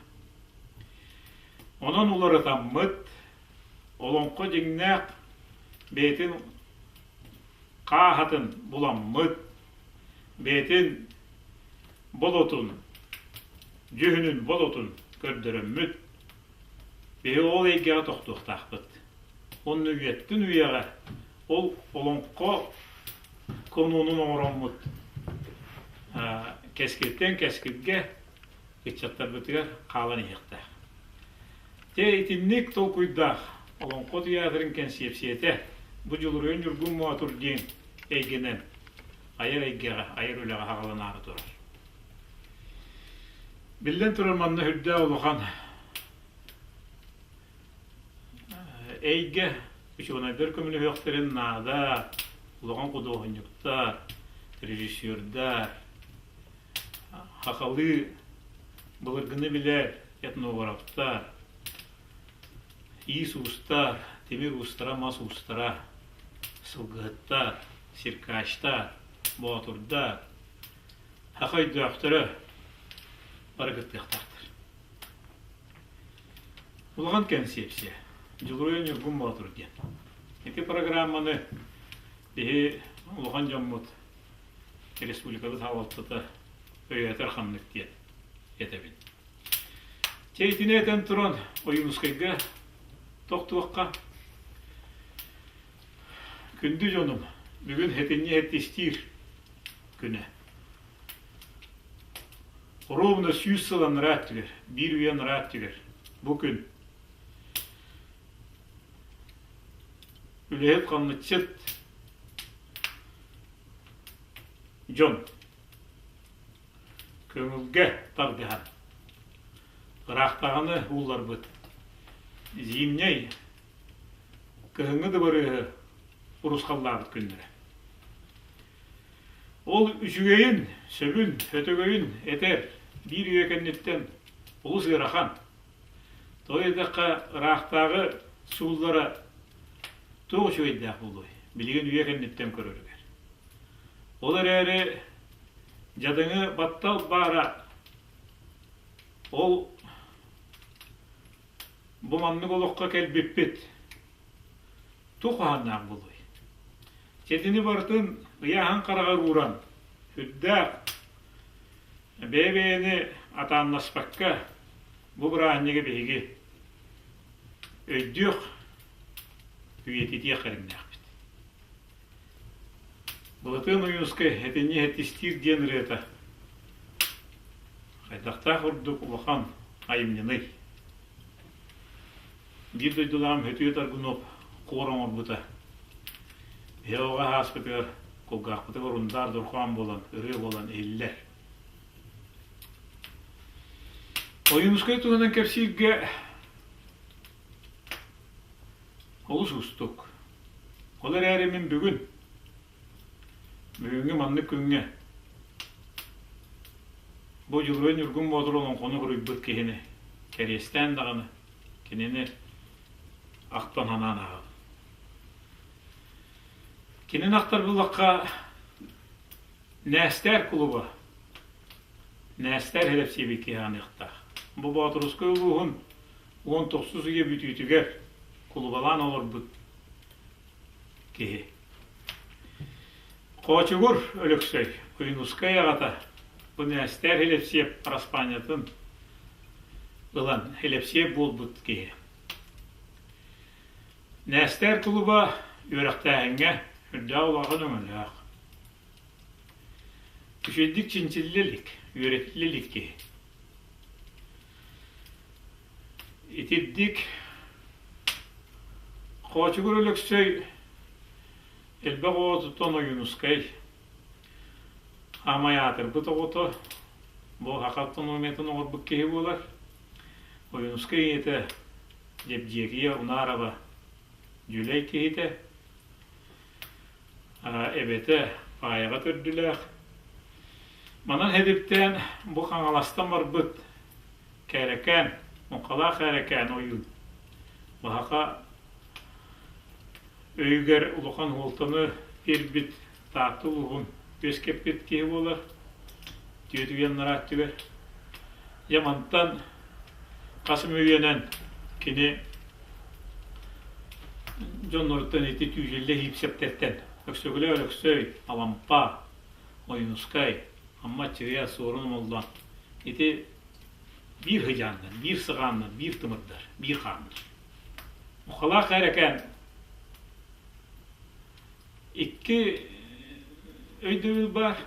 Онон уларытаммыт, олоҥхо дьиҥнээх бэйэтин хааһатын буламмыт, бэйэтин болотун, дьүһүнүн болотун көрдөрөммүт, биһи ол эйгэҕэ тохтуохтаахпыт. Онно үйэттэн үйэҕэ ол олоҥхо конуонун оҥороммут кэскилтэн кэскилгэ ыччаттарбытыгар хаалан иһиэхтээх. Дьэ итинник толкуйдаах Олоҥхо тыйаатырын кэнсиэпсийэтэ бу Дьулуруйан Ньургун Боотур диэн эйгэнэн айар эйгэҕэ, айар үлэҕэ хаҕаланаары турар. Биллэн турар, манна үрдээх улахан эйгэ учуонайдар көмөлөһүөхтэрин наада, улахан худуоһунньуктар, режиссердар, сахалыы былыргыны билэр этнографтар, иис уустар, тимир уустара, мас уустара, сылгыһыттар, циркачтар, боотурдар, саха өйдөөхтөрө бары кыттыахтаахтар. Улахан кэнсиэпсийэ Дьулуруйа Ньургун Боотур диэн. Ити программаны биһи улахан дьоммут республикабыт салалтата өйөөтөр ханнык диэн этэбин. Чэ итини этэн туран Ойуунускайга тохтуохха. Күндү дьонум, бүгүн хэтинньи хэттистиир күнэ. Ровно 100 сыл анараа өттүгэр, биир үйэ анараа өттүгэр бу күн үлэһит хамначчыт дьон көҥүлгэ тардыһан ыраахтааҕыны уулларбыт зимняй кыһыҥҥы дыбарыаһы урусхаллаабыт күннэрэ. Ол үчүгэйин, сөбүн, өтөгөйүн этэр биир үйэ кэнниттэн олус ыарахан. Тоҕо диэтэххэ, ыраахтааҕы сууллара туох үчүгэйдээх буолуой, билигин үйэ кэнниттэн көрөрүгэр. Ол эрээри дьадаҥы баттал баара ол бу маннык олоххо кэлбиппит туох хаһааннаах буолуой? Чэтини барытын ыйааһын хараҕар ууран, сүрдээх бэйэ-бэйэни атааннаспакка бу бырааһынньыгы биһиги өйдүөх, үйэтитиэх кэриҥнээхпит. Былатыан Ойуунускай «Этинньи эттистиир» диэн ырыата хайдахтаах ордук улахан айымньыный? Биир дойдулааҕым Хөтүө Таргунов хор оҥорбута. Биһи оҕо ааспытыгар кулгаахпытыгар ундар дорҕоон буолан, ырыа буолан иһиллэр. Ойуунускай туһунан кэпсииргэ олус уустук. Ол эрээри мин бүгүн, бүгүҥҥү маннык күҥҥэ бу Дьулуруй Ньургун Боотур олоҥхону суруйбут киһини кэриэстээн даҕаны кинини ахтан санаан ааҕабын. Кинини ахтар буллахха Нээстээр кулуба Нээстээр Һэлэпсиэбит киһи аныахтаах. Бу Боотурускай улууһун 19 үйэ бүтүүтүгэр кулубалаан олорбут киһи. Хоочугур Өлөксөй Ойуунускай аҕата бу Нээстээр Һэлэпсиэп араспаанньатын ылан Һэлэпсиэп буолбут киһи. Нээстээр кулуба үөрэхтээһиҥҥэ үрдээх улахан өҥөлөөх. Үчүгэйдик чинчиллэ илик, үөрэтиллэ илик киһи. Итирдик Хоочугур Өлөксөй элбэх оҕотуттан Ойуунускай Аамай аатырбыт оҕото, бу саха автономиятын оҥорбут киһи буолар. Ойуунускай ийэтэ Дьэбдьиэкийэ Унарова дьүлэй киһитэ, эбэтэ Паайаҕа төрдүлээх. Манан хэдиптээн бу Хаҥаластан барбыт Кээрэкээн, Муҥхалаах Кээрэкээн ойуун Баһаха өйүгэр улахан уолтаны биэрбит Таатта улууһун үөскэппит киһи буолар. Түөтүйэн нарааттыгар. Дьэ мантан хас эмэ үйэнэн кини дьонноруттан ити түүһүллэ иипсэптэртэн Өксөкүлээх Өлөксөй, Алампа, Ойуунускай, Амма Аччыгыйа, Суорун Омоллоон ити биир сыдьааннар, биир сыҕааннар, биир тымырдар, биир хааннар. Мухалаах Кээрэкээн икки өйдөбүл баар.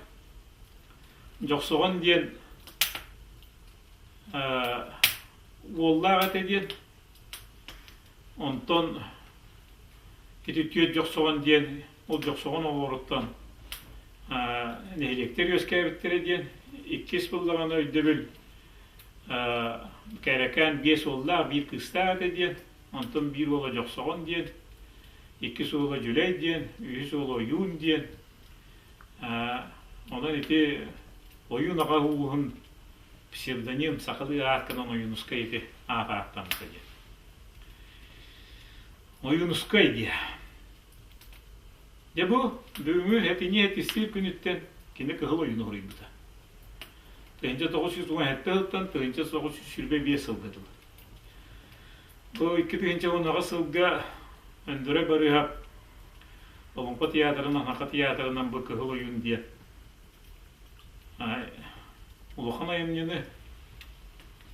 Дьохсоҕон диэн уоллаах этэ диэн. Онтон ити түөрт Дьохсоҕон диэн ол Дьохсоҕон оҕолоруттан нэһилиэктэр үөскээбиттэрэ диэн. Иккис буоллаҕына өйдөбүл Кээрэкээн биэс уоллаах, биир кыыстаах этэ диэн. Онтон биир уола Дьохсоҕон диэн, иккис уола Дьүлэй диэн, үһүс уола Ойуун диэн. Онон ити Ойуун аҕа ууһун псевдоним сахалыы ааккынан Ойуунускай ити аат ааттаммыта диэн. Ойуунускай диэ. Дьэ бу бүгүҥҥү этинии этистиир күнүттэн кини Кыһыл Ойууну хоруйбута. 1917 сылтан 1925 сылга дылы. Бу 2018 сылга Өндөрөй Барыыһап Олоҥхо театрынан, Саха театрынан бу Кыһыл Ойуун диэн улахан айымньыны,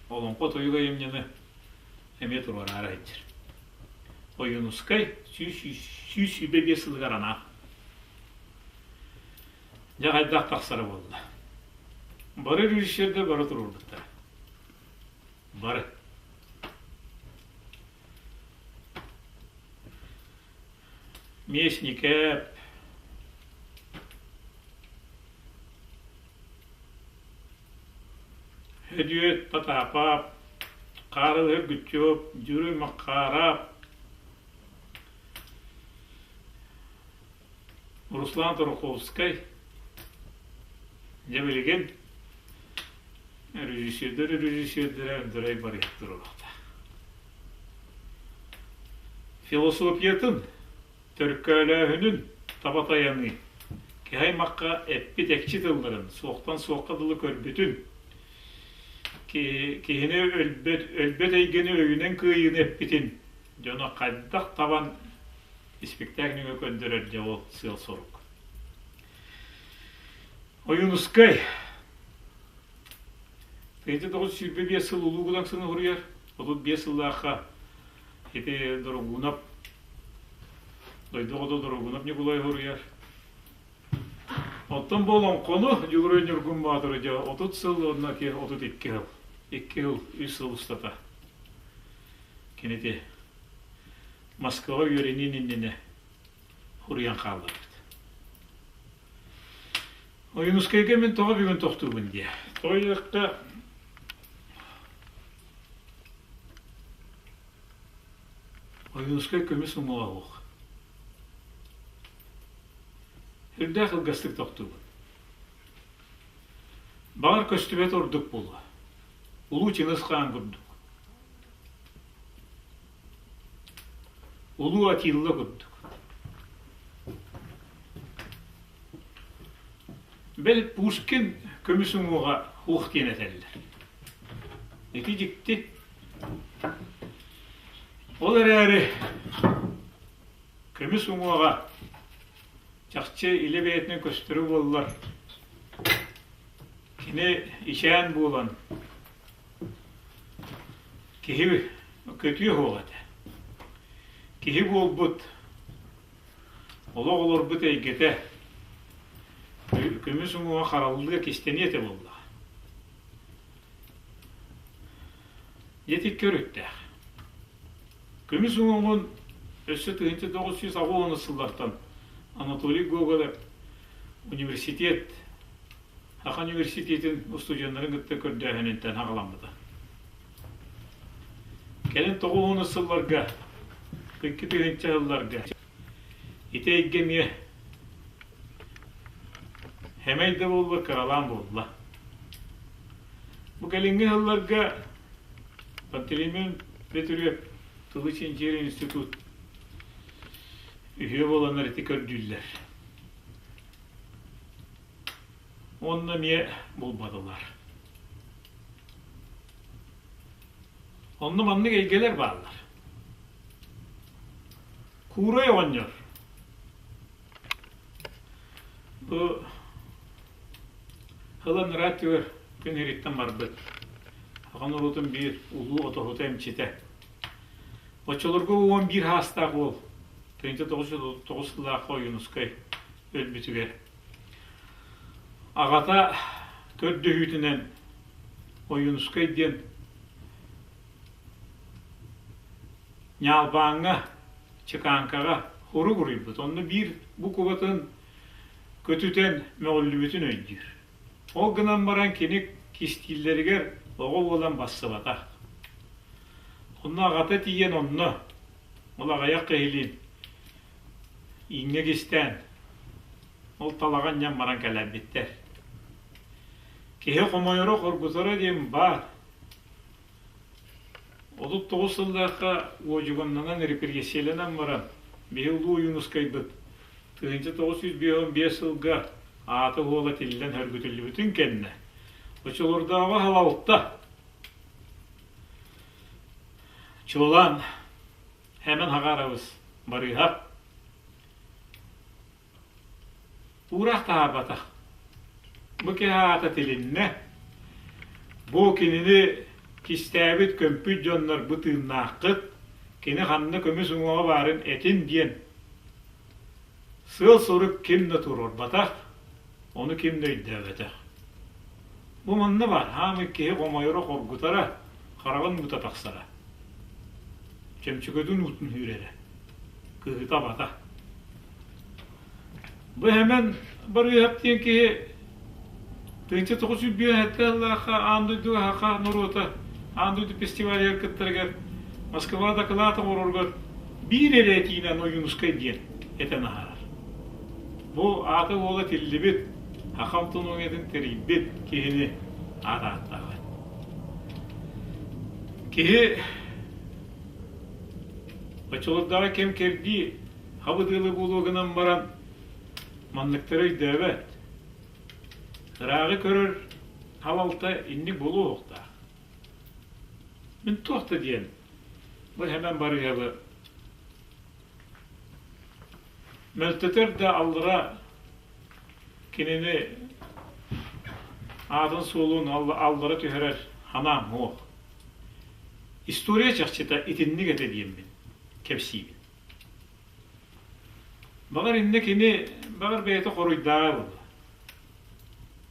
олоҥхо тойук айымньыны эмиэ туруораары сылдьар. Ойуунускай 125 сылыгар анаан. Дьэ хайдах тахсара буолла. Бары режиссердэр бары туруорбуттара. Бары. Местникэп, Һөдүөт Потапап, Хаарылыһы Гуччуоп, Дьүрү Макхаарап, Руслан Тараховскай, дьэ билигин режиссердэр режиссердэрэ Андрей Борисов туруохтаах. Философиятын, төлкөлөөһүнүн таба тайаныы, киһи аймахха эппит экчи тылларын суохтан суохха дылы көрбүтүн, киһини өлбөт, өлбөт эйгэни өйүнэн кыайыыны эппитин дьоно хайдах табан испиктээк нөҥүө көрдөрөр дьэ ол сыал-сорук. Ойуунускай 1925 сыл Улуу Кудаҥсыны суруйар. 35 сыллаахха ити Дорогунов дойду оҕото Дорогунов Ньукулай суруйар. Оттон бу олоҥхону Дьулуруй Ньургун Боотуру дьэ 30 сыл уонна 32 сыл, 2 сыл, 3 сыл устата кинити Москваҕа үөрэниэн иннинэ суруйан хаалларбыт. Ойуунускайга мин тоҕо бүгүн тохтуубун диэ. Тоҕо диэххэ Ойуунускай көмүс уҥуоҕа суох. Сүрдээх кылгастык тохтуубун. Баҕар көстүбэт ордук буолуо. Улуу Чыҥыс Хаан курдук. Улуу Атилла курдук. Бэл Пушкин көмүс уҥуоҕа уох диэн этэллэр. Ити дьикти. Ол эрээри көмүс уҥуоҕа чахчы илэ бэйэтинэн көстөрө буоллар, кини ичээн буолан Киһи көтүө суох этэ. Киһи буолбут, олох олорбут эйгэтэ көмүс уҥуоҕа хараллыа кистэниэ этэ буоллаҕа. Дьэ икки өрүттээх. Көмүс уҥуоҕун өссө 1980 сыллартан Анатолий Гоголев университет Саха университетын устудьуоннарын кытта көрдөөһүнүттэн аҕаламмыта. Кэлин 90 сылларга, 2000 сылларга ити эйгэ эмиэ Хэмэй да буоллар кыралаан буолла. Бу кэлиҥҥи сылларга Пантелеймон Петрев тылы чинчийэр институт үһүө буоланнар ити көрдүүллэр. Уонна эмиэ булбатылар. Онно маннык эйгэлэр бааллар. Куурай оҕонньор бу Ылан ыраат түгэр күн ириттэн барбыт. Аҕа норуотун биир улуу отоһута эмчитэ. Оччолорго 11 саастаах уол 1909 сыллаахха Ойуунускай өлбүтүгэр аҕата көрдөһүүтүнэн Ойуунускай диэн Ньаалбааҥҥа, Чыкааҥкаҕа хорук уруйбут. Онно биир букубатын көтүтэн мөҕүллүбүтүн өйдүүр. Ол гынан баран кини кистииллэригэр оҕо буолан бассыбатах. Онно аҕата тиийэн онно, ол аҕыйах киһилиин ииҥҥэ кистээн, ол талаҕа анньан баран кэлэрбиттэр. Киһи хомойоро, хоргутара диэн баар. 39 сыллаахха уодьуганнанан репрессияланан баран, биһи Улуу Ойуунускайбыт 1955 сылга аата-уола тиллэн сөргүтүллүбүтүн кэннэ, оччолордооҕу халалта чуолаан Хэмэн Хагарабыс Барыыһап Уураах таһаарбатах. Бу киһи аата тилиннэ. Бу кинини кистээбит, көмпүт дьоннор бу тыыннааххыт, кини ханна көмүс уҥуоҕа баарын этин диэн сыал-сорук ким да туруорбатах, ону ким да өйдөөбөтөх. Бу манна баар, хаамый киһи хомойоро, хоргутара, хараҕын уута тахсара. Чөмчөкөтүн уутун үүрэрэ. Кыһыта-абата. Бу Хэмэн Барыыһап диэн киһи 1905 сыллаахха аан дойдуга саха норуота аан дойду фестивалыгар кыттарыгар Москва дакылаат оҥороругар биир эрэ этиинэн Ойуунускай диэн этэн аһарар. Бу аата уола тиллибит, саха автономиятын тэрийбит киһини аат ааттаабат. Киһи оччолордооҕу кэм-кэрдии хабыдыалы буолуо гынан баран манныктары өйдөөбөт. Ырааҕы көрөр халалта инник буолуохтаах. Мин туох да диэн бу Хэмэн Барыыһабы мөлтөтөр да аллара кинини аатын-суолун аллара түһэрэр санаам суох. История чахчыта итинник этэ диэммин кэпсиибин. Баҕар иннэ кини баҕар бэйэтэ хоруйдааҕа буолуо.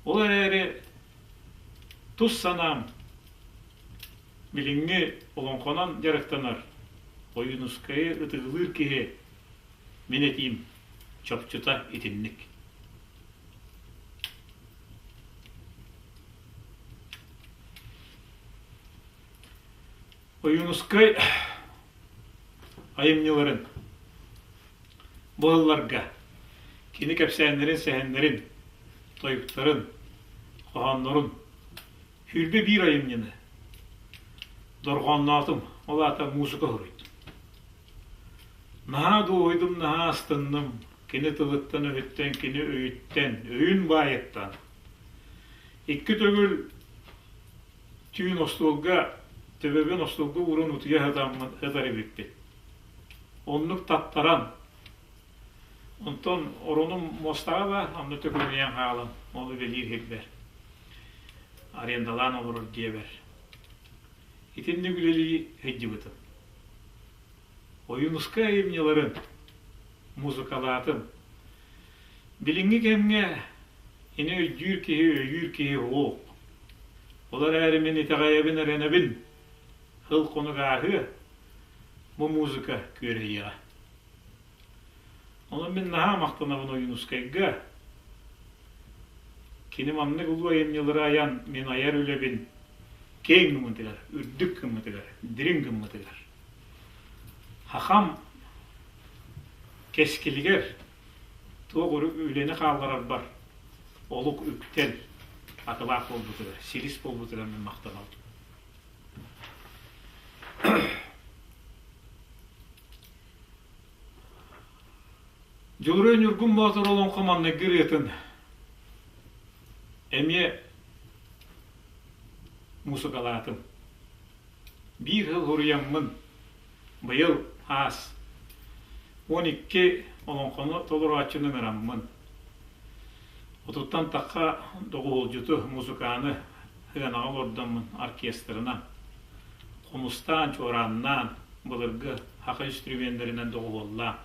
Ол эрээри тус санаам билиҥҥи олоҥхонон дьарыктанар Ойуунускайы ытыгылыыр киһи мин этиим чопчута итинник. Ойуунускай айымньыларын бу сылларга кини кэпсээннэрин, сэһэннэрин, тойуктарын, хоһооннорун 21 айымньыны дорҕоонноотум, ол аата муусука суруйдум. Наһаа дуоһуйдум, наһаа астынным кини тылыттан-өһүттэн, кини өйүттэн, өйүн баайыттан. Икки төгүл түүн остуолга төбөбүн остуолга ууран утуйа сытаммын сытар эбиппин. Оннук таттаран, онтон оронум муостаҕа да, онно төкүнүйэн хаалан, ол үлэлиир сирбэр, арендалаан олорор дьиэбэр. Итинник үлэлии сылдьыбытым. Ойуунускай айымньыларын музыкалаатым. Билиҥҥи кэмҥэ ини өйдүүр киһи, өйүүр киһи суох. Ол эрээри мин итэҕэйэбин, эрэнэбин, сыл-хонук ааһыа, бу музыка күөрэйиэҕэ. Онон мин наһаа махтанабын Ойуунускайга. Кини маннык улуу айымньылары айан мин айар үлэбин киэҥ гыммытыгар, үрдүк гыммытыгар, дириҥ гыммытыгар. Хахам кэскилигэр туох үлэни хаалларарбар. олук үктэл акылаат буолбутугар, силис буолбутугар мин махтанабын. Дьулуруй Ньургун Боотур олоҥхо маҥнайгы ырыатын эмиэ муусукалаатым. Биир сыл суруйаммын быйыл аас 12 олоҥхону толорооччуну ыҥыраммын, отуттан тахха доҕуһуолдьуту, мусукааны сыанаҕа олордоммун оркестрынан, хомустаан, чуорааннаан, былыргы саха инструменнэринэн доҕуһуоллаан,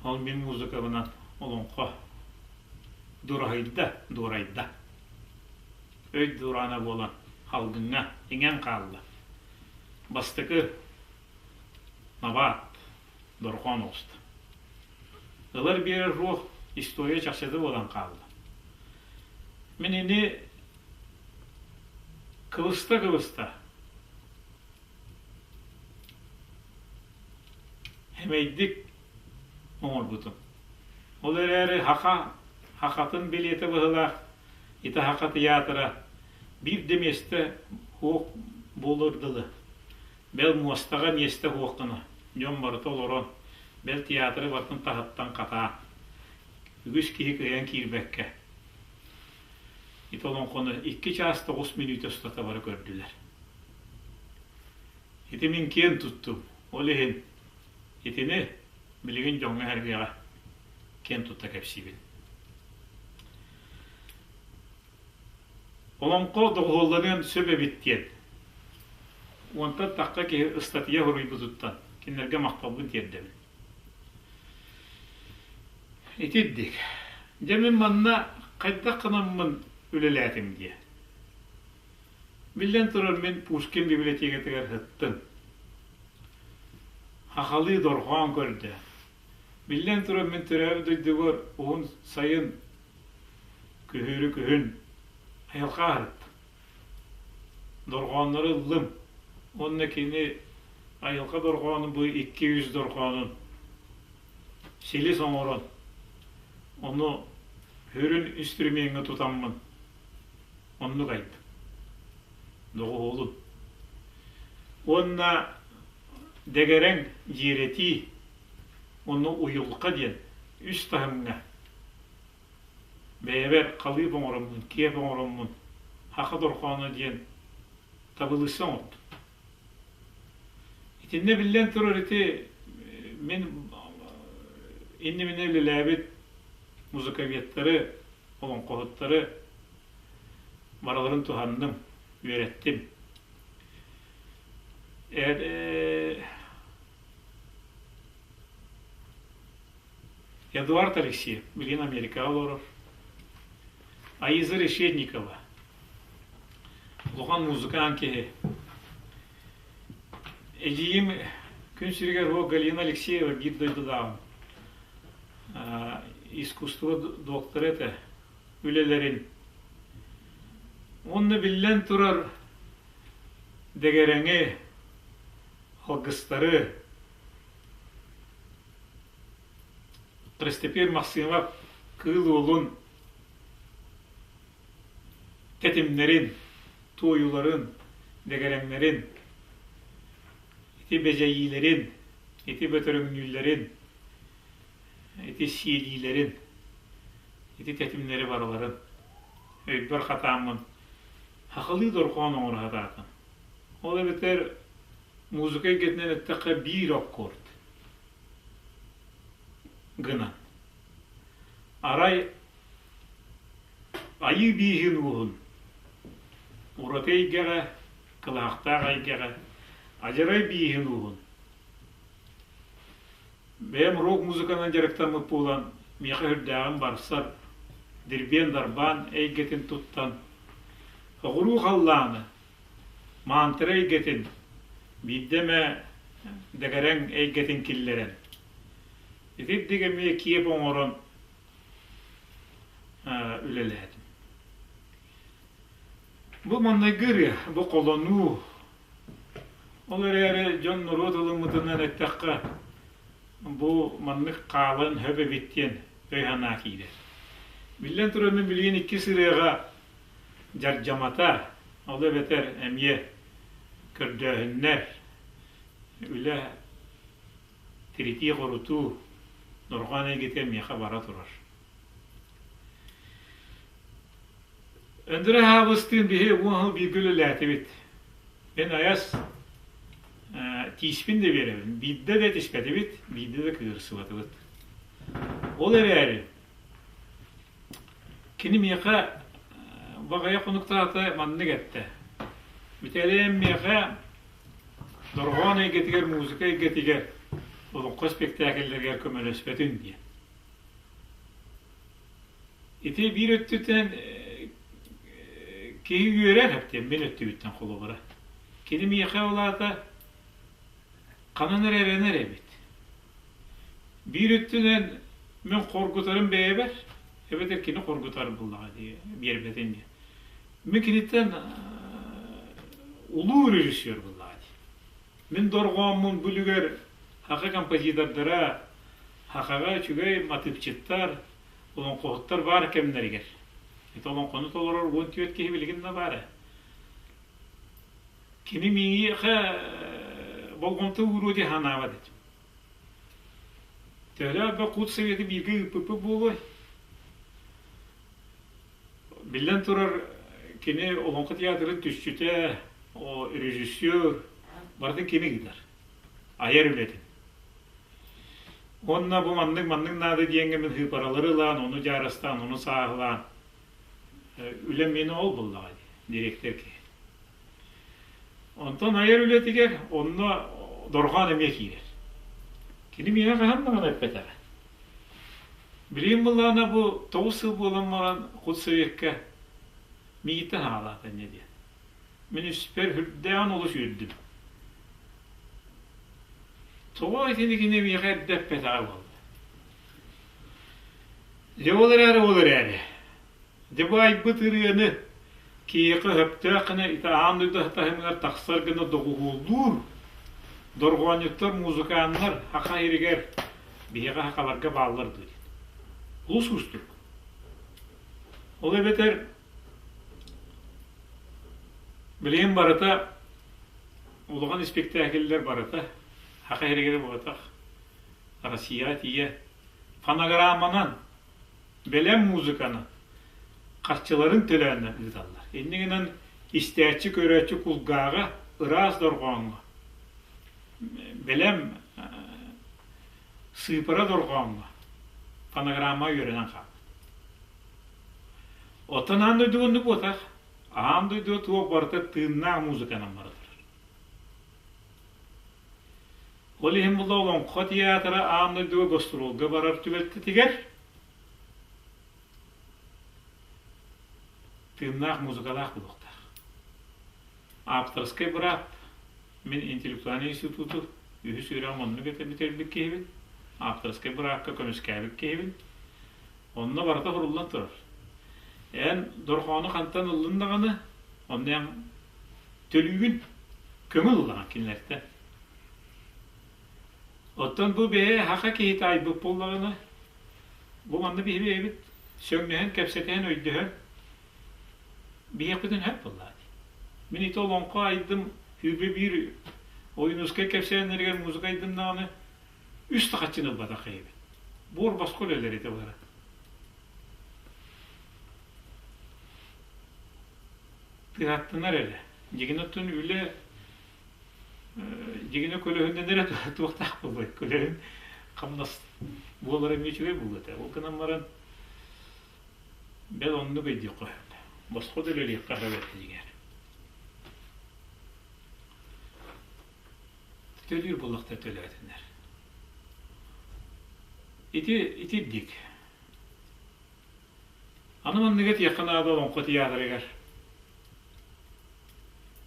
ол мин музыкабынан олоҥхо дураһыйда, дуорайда. Өй дуораана буолан халгыҥҥа иҥэн хаалла. Бастакы набаат дорҕоон оҕуста. Ылар биэрэр руох история чахчыта буолан хаалла. Мин ини кыбыста-кыбыста Эмэйдик оҥорбутум. Ол эрээри Хаха Хахатын билиэтэ быһыылаах ити Хаха тыйаатыра биир да миэстэ суох буолуор дылы. Бэл муостаҕа миэстэ суох гына дьон барыта олорон, бэл театры барытын таһыттан хатаан, үгүс киһи кыайан киирбэккэ ити олоҥхону 2 чаас 9 мүнүүтэ устата бары көрдүлэр. Ити мин киэн туттум. Ол иһин итини билигин дьоҥҥо-сэргэҕэ киэн тутта кэпсиибин. Олоҥхо доҕуһуолланыан сөп эбит диэн уонтан тахха киһи ыстатыйа суруйбутуттан кинилэргэ махталбын тиэрдэбин. Итирдик. Дьэ мин манна хайдах гынаммын үлэлээтим диэ. Биллэн турар, мин Пушкин библиотекатыгар сыттым. Хахалыы дорҕоон көрдө. Биллэн турар, мин төрөөбүт дойдубар уһун сайын, күһүөрү күһүн айылҕа аһарыттым. Дорҕооннору ыллым уонна кини айылҕа дорҕоонун бу 200 дорҕоонун силис оҥорон, ону сүрүн инструмеҥҥа тутаммын Оннук айдым. Доҕуһуолун. Уонна дэгэрэҥ дьиэрэтии, ону уйулҕа диэн үс таһымҥа бэйэбэр халыып оҥороммун, киэп оҥороммун, саха дорҕооно диэн табылыысса оҥордум. Итиннэ биллэн турар ити мин иннибинэ үлэлээбит музыковедтары, олоҥхоһуттары барыларын туһанным, үөрэттим. Эдуард Алексеев билигин Америкаҕа олорор. Аиза Решетникова улахан музыкант киһи. Эдьиийим күн сиригэр уол Галина Алексеева биир дойдулааҕым. Искусство доктора этэ. Үлэлэрин. Уонна биллэн турар дэгэрэҥи, алгыстары Христопер Максимов Кыыл Уолун тэтимнэрин, туойуларын, дэгэрэҥнэрин, ити бэдьэйиилэрин, ити бөтөрөҥнүүллэрин, ити сиэлиилэрин, ити тэтимнэри барыларын өйбөр хатааммын сахалыы дорҕоон оҥоро сатаатым. Ол эбэтэр музыка эйгэтинэн эттэххэ биир аккорд гынан. Арай Айыы бииһин ууһун ураты эйгэҕэ, кылаахтаах эйгэҕэ адьарай бииһин ууһун Бэйэм рок-музыканан дьарыктаммыт буолан, миэхэ сүрдээҕин барсар, дирбиэн-дарбаан эйгэтин туттан, соҕуруу халлааны, мантра эйгэтин, биирдэ эмэ дэгэрэҥ эйгэтин киллэрэн, итирдик эмиэ киэп оҥорон үлэлээтим. Бу маҥнайгы ырыа, бу холонуу. Ол эрээри дьон норуот ылыммытынан эттэххэ, бу маннык хаалан сөп эбит диэн өй-санаа киирэр. Биллэн турар, мин билигин иккис ырыаҕа дьардьамата, ол эбэтэр эмиэ көрдөөһүннэр, үлэ тиритии-хорутуу, дорҕоон эйгэтэ миэхэ бара турар. Өндөрө Аһаабыстыын биһи уон сыл бииргэ үлэлээтибит. Мин айас тииспин да биэрэбин. Биирдэ да этиспэтибит, биирдэ да кыырсыбатыбыт. Ол эрээри кини миэхэ баҕайы хонуктаата маннык эттэ. Бүтэлээн миэхэ дорҕоон эйгэтигэр, музыка эйгэтигэр, олоҥхо спектакльлэригэр көмөлөспөтүн диэн. Ити биир өттүттэн киһи үөрэр эптиэн мин өттүбүттэн холобура. Кини миэхэ ол аата ханан эрэ эрэнэр эбит. Биир өттүнэн мин хоргутарым бэйэбэр, эбэтэр кини хоргутар буллаҕа дии, биэрбэтин диэн. Мин киниттэн улуу режиссер буллаҕа дии. Мин дорҕооммун бүлүгэр саха композитордара, сахаҕа үчүгэй матыыпчыттар, олоҥхоһуттар баар кэмнэригэр. Ити олоҥхону толорор 14 киһи билигин да баар ээ. Кини миэхэ болҕомто ууруо дии санаабат этим. Төһөлөөх элбэх кут советы бииргэ ыыппыппыт буолуой? Биллэн турар, кини Олоҥхо театрын түсчүтэ, режиссер, барытын кини ыытар. Айар үлэтин. Уонна бу маннык-маннык наада диэҥҥэ мин сыыпаралары ылаан, ону дьаарыстаан, ону сааһылаан үлэм миэнэ ол буоллаҕа дии, дириэктэр киһи. Онтон айар үлэтигэр онно дорҕоон эмиэ киирэр. Кини миэхэ хаһан даҕаны эппэтэҕэ. Билигин былаана бу 9 сыл буолан баран худсоветка миигиттэн хаалаата инньэ диэн. Мин испэр үрдээҕин олус үөрдүм. Тоҕо итини кини миэхэ эрдэ эппэтэҕэ буолла. Дьэ ол эрээри ол эрээри Дьэ бу айбыт ырыаны киһиэхэ сөптөөх гына ити аан дойду таһымыгар тахсар гына доҕуһуоллуур дорҕоонньуттар, музыканнар саха сиригэр биһиэхэ сахаларга бааллар дуо диэн. Олус уустук. Ол эбэтэр билигин барыта улахан испиктээкиллэр барыта саха сиригэр буолбатах Россияҕа тиийэ фонограмманан бэлэм музыканы харчыларын төлөөн ыыталлар. Инньэ гынан истээччи, көрөөччү кулгааҕа ыраас дорҕооҥҥо, бэлэм сыыпара дорҕооҥҥо фонограмма үөрэнэн хаалбыт. Оттон аан дойдуга оннук буотах. Аан дойдуга туох барыта тыыннаах музыканан бара турар. Ол иһин була Олоҥхо театра аан дойдуга гастролга барар түбэлтэтигэр тыыннаах музыкалаах буолуохтаах. Авторскай быраап мин интеллектуальнай институту үһүс үөрэҕим оннук этэ бүтэрбит киһибин, авторскай быраапка көмүскээбит киһибин. Онно барыта суруллан турар. Эн дорҕоону хантан ыллын даҕаны, онно эн төлүүгүн, көҥүл ыллаҕын кинилэртэн. Оттон бу бэйэ саха киһитэ айбыт буоллаҕына, бу манна биһиги бэйэбит сөҥнөһөн, кэпсэтэн, өйдөһөн биһиэхпитин сөп буоллаҕа дии. Мин ити олоҥхо айдым 21 Ойуунускай кэпсээннэригэр музыка айдым даҕаны үс да хаччыны ылбатах эбит. Буор босхо үлэлэр этэ бара. Тыһаттанар эрэ. Дьигин оттон үлэ дьигинэ көлөһүннэн эрэ туохтаах буолуой? Көлөһүн хамнас буолара эмиэ үчүгэй буолуо этэ. Ол гынан баран бэл оннук өйдүөххэ сөп. Босхо да үлэлиэххэ сөп этэ дьиҥэр. Төлүүр буоллахтар төлөөтүннэр. Ити итирдик. Аны манныгы этиэххэ наада Олоҥхо театрыгар.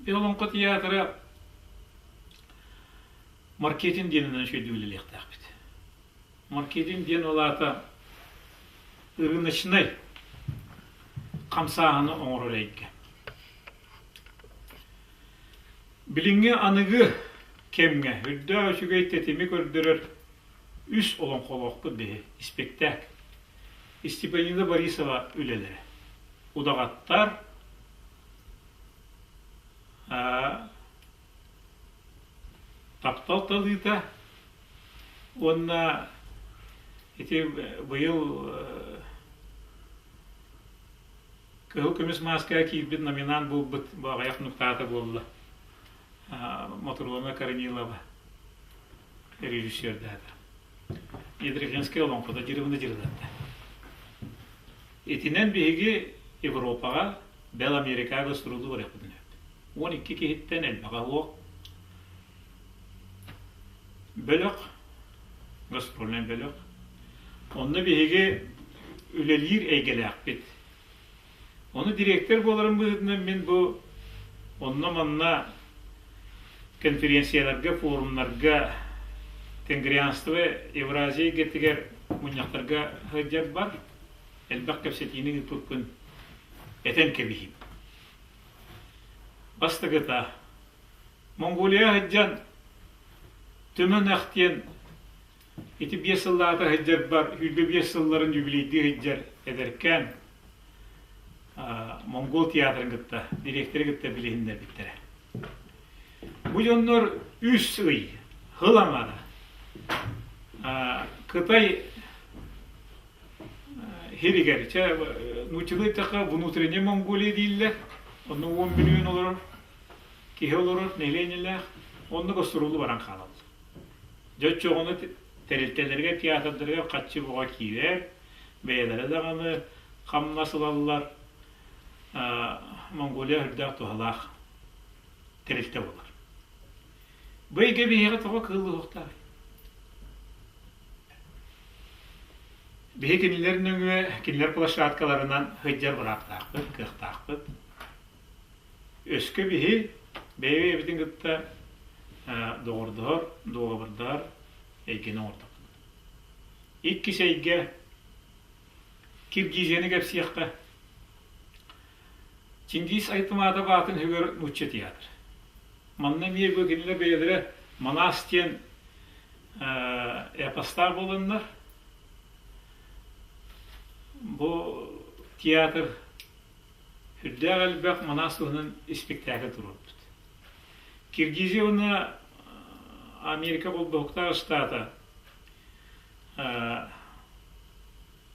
Олоҥхо театра маркетинг диэнинэн үчүгэйдик үлэлиэхтээхпит. Маркетинг диэн ол аата рыночнай хамсааһыны оҥорор эйгэ. Билиҥҥи аныгы кэмҥэ үрдээх үчүгэй тэтими көрдөрөр үс олоҥхолоохпут биһи испэктээк. Степанида Борисова үлэлэрэ. Удаҕаттар таптал талыыта уонна ити быйыл Кыһыл көмүс мааскаҕа киирбит номинант буолбут бу аҕыйах нуктаата буолла Мотуруона Корнилова режиссердаата. Ядрихинскай олоҥхото дьырыбына дьырылатта. Итинэн биһиги Европаҕа, бэл Америкаҕа гастроллуу барыахпытын сөп. 12 киһиттэн элбэҕэ суох бөлөх, гастрольнай бөлөх. Онно биһиги үлэлиир эйгэлээхпит. Ону дириэктэр буоларым быһыытынан мин бу онно-манна конференцияларга, форумнарга, Тенгрианство Евразия эйгэтигэр мунньахтарга сылдьарбар элбэх кэпсэтиини ыыппыппын этэн кэбиһиим. Бастакыта, Монголия сылдьан Түмэн ах диэн Ити 5 сыллаата сылдьарбар, 25 сылларын юбилейдыы сылдьар эдэркээн Монгол театрын кытта, дириэктэри кытта билиһиннэрбиттэрэ. Бу дьоннор үс ый, сыл аҥара Кытай сиригэр, чэ, нууччалыы эттэххэ, внутренняя Монголия дииллэр, онно 10 миллион олорор, киһи олорор, нэһилиэнньэлээх, онно гастролу баран хаалаллар. Дьэ оччоҕуна тэрилтэлэригэр, театрдарыгар харчы бөҕө киирэр, бэйэлэрэ даҕаны хамнас ылаллар, Монголия үрдээх туһалаах тэрилтэ буолар. Бу эйгэ биһиэхэ тоҕо кыыллыһыахтааҕый? Биһи кинилэр нөҥүө, кинилэр площадкаларынан сылдьар бырааптаахпыт, кыахтаахпыт. Өскө биһи бэйэ-бэйэбитин кытта доҕордоһор, дуогабардаһар эйгэни оҥордохпут. Иккис эйгэ Киргизияны кэпсиэххэ. Чингиз Айтматов аатын үһүгэр нуучча театр. Манна эмиэ бу кинилэр бэйэлэрэ Манас диэн эпостаах буоланнар, бу театр Сүрдээх элбэх Манас туһунан испиктээкил туруорбут. Киргизия уонна Америка холбоһуктаах штата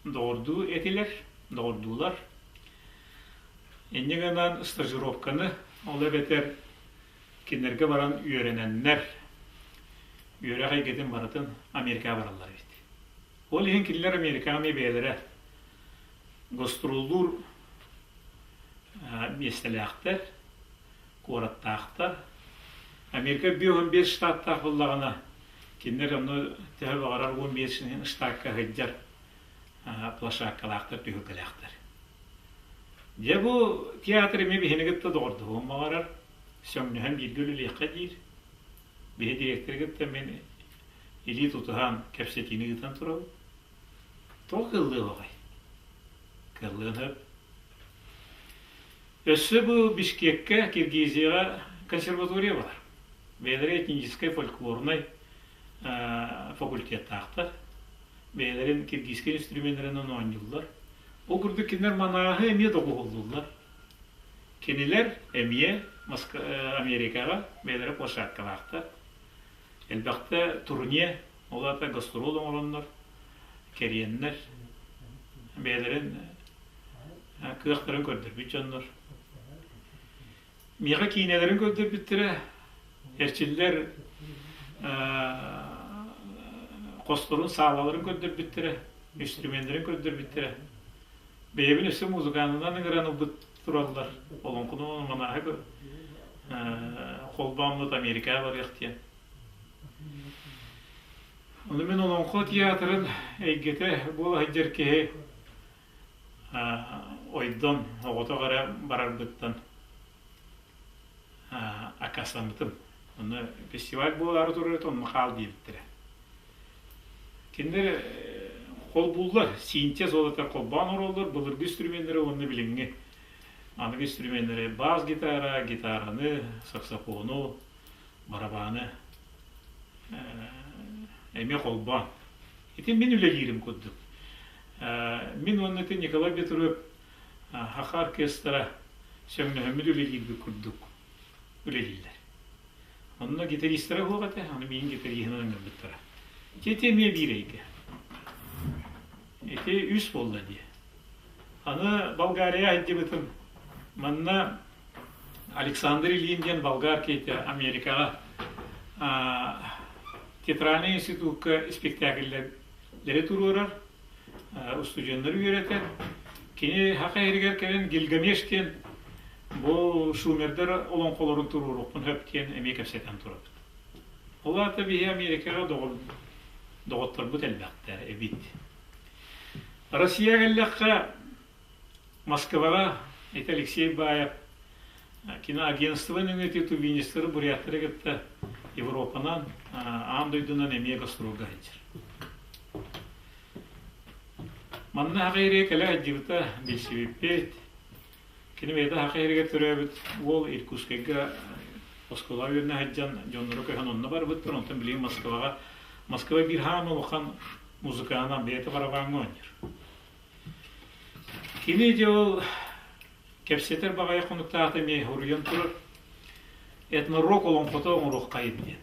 доҕордуу этилэр, доҕордуулар. Инньэ гынан стажировканы, ол эбэтэр кинилэргэ баран үөрэнэннэр, үөрэх эйгэтин барытын Америкаҕа бараллар эбит. Ол иһин кинилэр Америкаҕа эмиэ бэйэлэрэ гастроллуур миэстэлээхтэр, куораттаахтар. Америка 55 штаттаах буоллаҕына, кинилэр онно төһө баҕарар 15 штакка сылдьар площадкалаахтар, түһүлгэлээхтэр. Дьэ бу театр эмиэ биһини кытта доҕордоһуон баҕарар, сөҥнөһөн бииргэ үлэлиэххэ диир. Биһи директоры кытта мин илии тутуһан кэпсэтиини ыытан турабын. Тоҕо кыаллыаҕай? Кыаллыан сөп. Өссө бу Бишкеккэ, Киргизияҕа консерватория бар. Бэйэлэрэ этническэй фольклорнай факультеттаахтар. Бэйэлэрин киргизскэй инструменнарынан оонньууллар. Ол курдук кинилэр манааһы эмиэ доҕуһуоллууллар. Кинилэр эмиэ Америкаҕа бэйэлэрэ площадкалаахтар. Элбэхтэ турне, ол аата гастрол оҥороннор, кэриэннэр, бэйэлэрин кыахтарын көрдөрбүт дьоннор. Миэхэ киинэлэрин көрдөрбүттэрэ, эрчиллэр хосторун, саалаларын көрдөрбүттэрэ, инструменнэрин көрдөрбүттэрэ. Бэйэбин өссө музыканынан ыҥыран ылбыт тураллар. Олоҥхону манааһы холбооммут Америкаҕа барыах диэн. Ону мин Олоҥхо театрын эйгэтэ буола сылдьар киһи ойдон оҕотох эрэ барарбыттан аккаастаммытым. Онно фестиваль буолаары турар онно хаал диэбиттэрэ. Кинилэр холбууллар, синтез ол этэр холбоон оҥороллор, былыргы инструменнары уонна билиҥҥи аныгы инструменнары бас гитара, гитараны, саксофону, барабаны эмиэ холбоон. Ити мин үлэлиирим курдук. Мин уонна ити Николай Петров Саха оркестра сөҥнөһөммүт үлэлиирбит курдук үлэлииллэр. Онно гитаристара суох этэ, аны миигин гитариһынан ыҥырбыттара. Ити ити эмиэ биир эйгэ. Ити үс буолла дии. Аны Болгария сылдьыбытым. Манна Александр Ильин диэн болгар киһитэ Америкаҕа театральнай институкка испэктээкиллэри туруорар, устудьуоннары үөрэтэр. Кини саха иһигэр кэлэн Гильгамеш диэн бу шумердар олоҥхолорун туруоруохпун сөп диэн эмиэ кэпсэтэн турабыт. Ол аата биһи Америкаҕа доҕотторбут элбэхтэр эбит. Россия кэллэххэ Москваҕа ити Алексей Баев киноагентство нөҥүө тувинистары, буряттары кытта Европанан, аан дойдунан эмиэ гастролга сылдьар. Манна Саха сиригэр кэлэ сылдьыбыта билсибиппит. Кини бэйэтэ Саха сиригэр төрөөбүт уол Иркутскайга оскуолаҕа үөрэнэ сылдьан дьонноро көһөн онно барбыттар. Онтон билигин Москваҕа Москва биир хаама улахан музыканан бэйэтэ барабааҥҥа оонньуур. Кини дьэ ол кэпсэтэр баҕайы хонуктаахта эмиэ уруйан турар этнорок олоҥхото оҥоруоххайын диэн.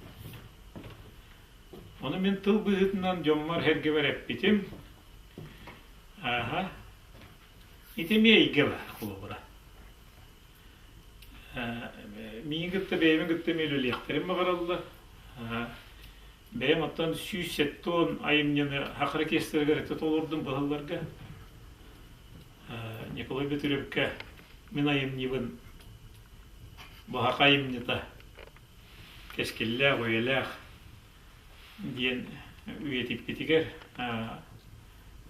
Ону мин тыл быһыытынан дьоммор-сэргэбэр эппитим. Ааһа. Ити эмиэ эйгэ баар холобура. Миигин кытта бэйэбин кытта эмиэ үлэлиэхтэрин баҕараллар. Бэйэм оттон 170 айымньыны Саха оркестрыгар этэ толордум быһылларга. Николай Бөтүрүөпкэ мин айымньыбын баһаха айымньыта кэскиллээх, үйэлээх диэн үйэтиппитигэр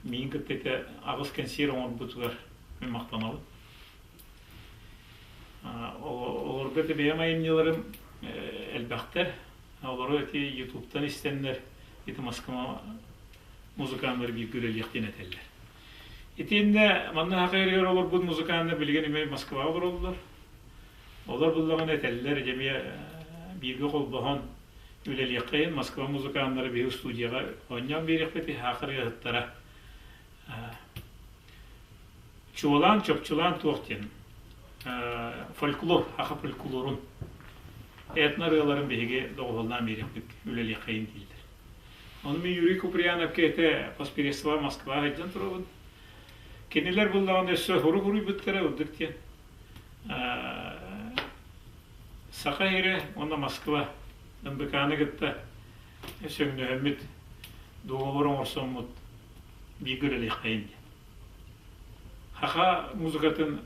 миигин кытта ити аҕыс кэнсиэр оҥорбутугар мин махтанабын. Олорго ити бэйэм айымньыларым элбэхтэр. Олору ити Ютубтан истэннэр ити Москва музыканнар бииргэ үлэлиэх диэн этэллэр. Итиннэ манна саха сиригэр олорбут музыканнар билигин эмиэ Москваҕа олороллор. Олор буллаҕына этэллэр, дьэ эмиэ бииргэ холбоһон үлэлиэххэйин, Москва музыканнара биһиги студияҕа оонньоон биэриэхпит, саха ырыаһыттара чуолаан, чопчулаан туох диэн фольклор, саха фольклорун, этно-ырыаларын биһиги доҕуһуоллаан биэриэхпит, үлэлиэххэйин дииллэр. Ону мин Юрий Куприяновка этэ Поспелевского Москваҕа сылдьан турабын. Кинилэр буллаҕына өссө хурук-хуруйбуттара ылдык диэн. Саха сирэ уонна Москва НБК-ны кытта сөҥнөһөммүт, дуогабар оҥорсоммут бииргэ үлэлиэххэйин диэн. Саха музыкатын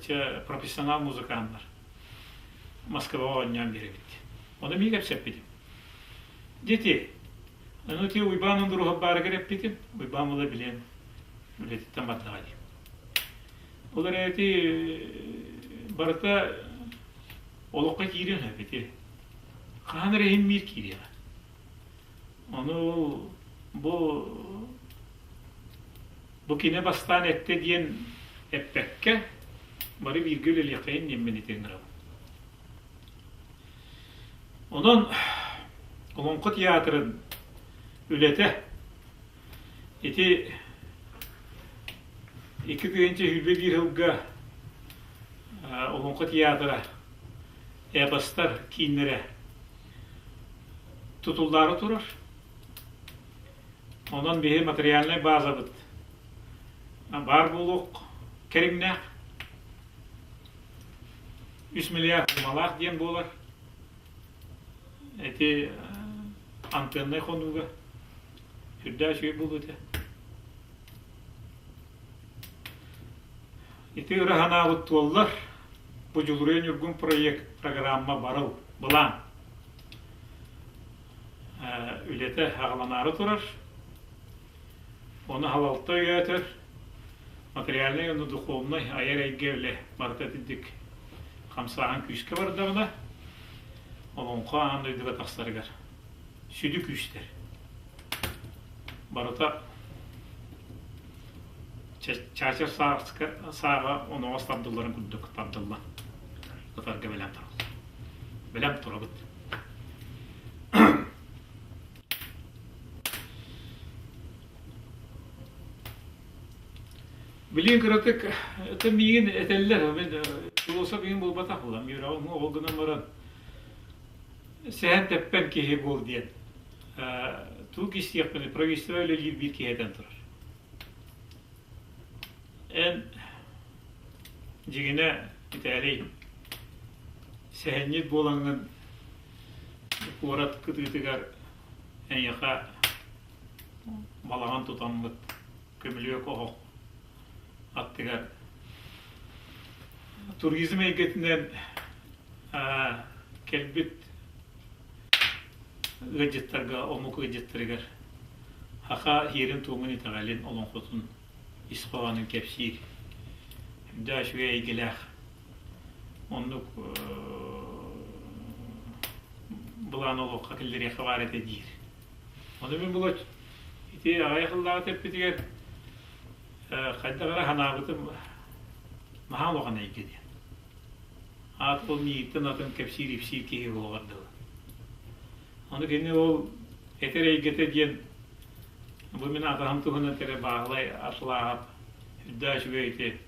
чэ профессионал музыканнар Москваҕа оонньоон биэрэбит. Ону миигин кэпсэппитим. Дети, ну ти Уйбаан Ондуруһап баарыгар эппитим, Уйбаан була билиэн үлэтиттэн бардаҕа дии. Ол эрээри барыта олоххо киириэн сөп ити. Хаһан эрэ иһин биир киириэҕэ. Ону бу бу кини бастаан эттэ диэн эппэккэ, бары бииргэ үлэлиэххэйин диэммин ити ыҥырабын. Онон Олоҥхо театрын үлэтэ ити 2021 сылга Олоҥхо театра эпостар кииннэрэ тутуллаары турар. Онон биһи материальнай базабыт баар буолуох кэриҥнээх. Үс миллиард сумалаах диэн буолар. Ити антеннай хонууга сүрдээх үчүгэй буолуо этэ. Ити ыра санаабыт туоллар. Бу Дьулуруйа Ньургун проект программа барыл былаан үлэтэ аҕаланаары турар. Ону халалта өйөөтөр материальнай уонна духовнай айар эйгэ үлэ барыта итинник хамсааһын күүскэ бардаҕына, олоҥхо аан дойдуга тахсарыгар сүдү күүстэр барыта чаачар сааҕа оноҕос тардылларын курдук тардыллан ытарга бэлэм тураллар. Бэлэм турабыт. Билигин кыратык это миигин этэллэр, мин философ игин буолбатах буолам, үөрэҕим ол гынан баран сэһэн тэппэн киһи буол диэн тугу кистиэхпиний, правительство үлэлиир биир киһи этэн турар. Эн дьиҥинэ Виталий сэһэнньит буолаҥҥын куорат кытыытыгар эйиэхэ балаҕан тутаммыт көмүлүөк оһох аттыгар туризм эйгэтинэн кэлбит ыалдьыттарга, омук ыалдьыттарыгар саха сиэрин-туомун, итэҕэлин, олоҥхотун ис хоһоонун кэпсиир үрдээх үчүгэй эйгэлээх оннук былаан олоххо киллэриэххэ баар этэ диир. Ону мин булач ити аҕыйах сыллааҕыта эппитигэр хайдах эрэ санаабытым наһаа улахан эйгэ диэн. Аат ол миигиттэн атын кэпсиир-ипсиир киһи буолуоҕар дылы. Ону кини ол этэр эйгэтэ диэн бу мин атаһым туһунан этэрэ Баһылай Атлааһап үрдээх үчүгэй ити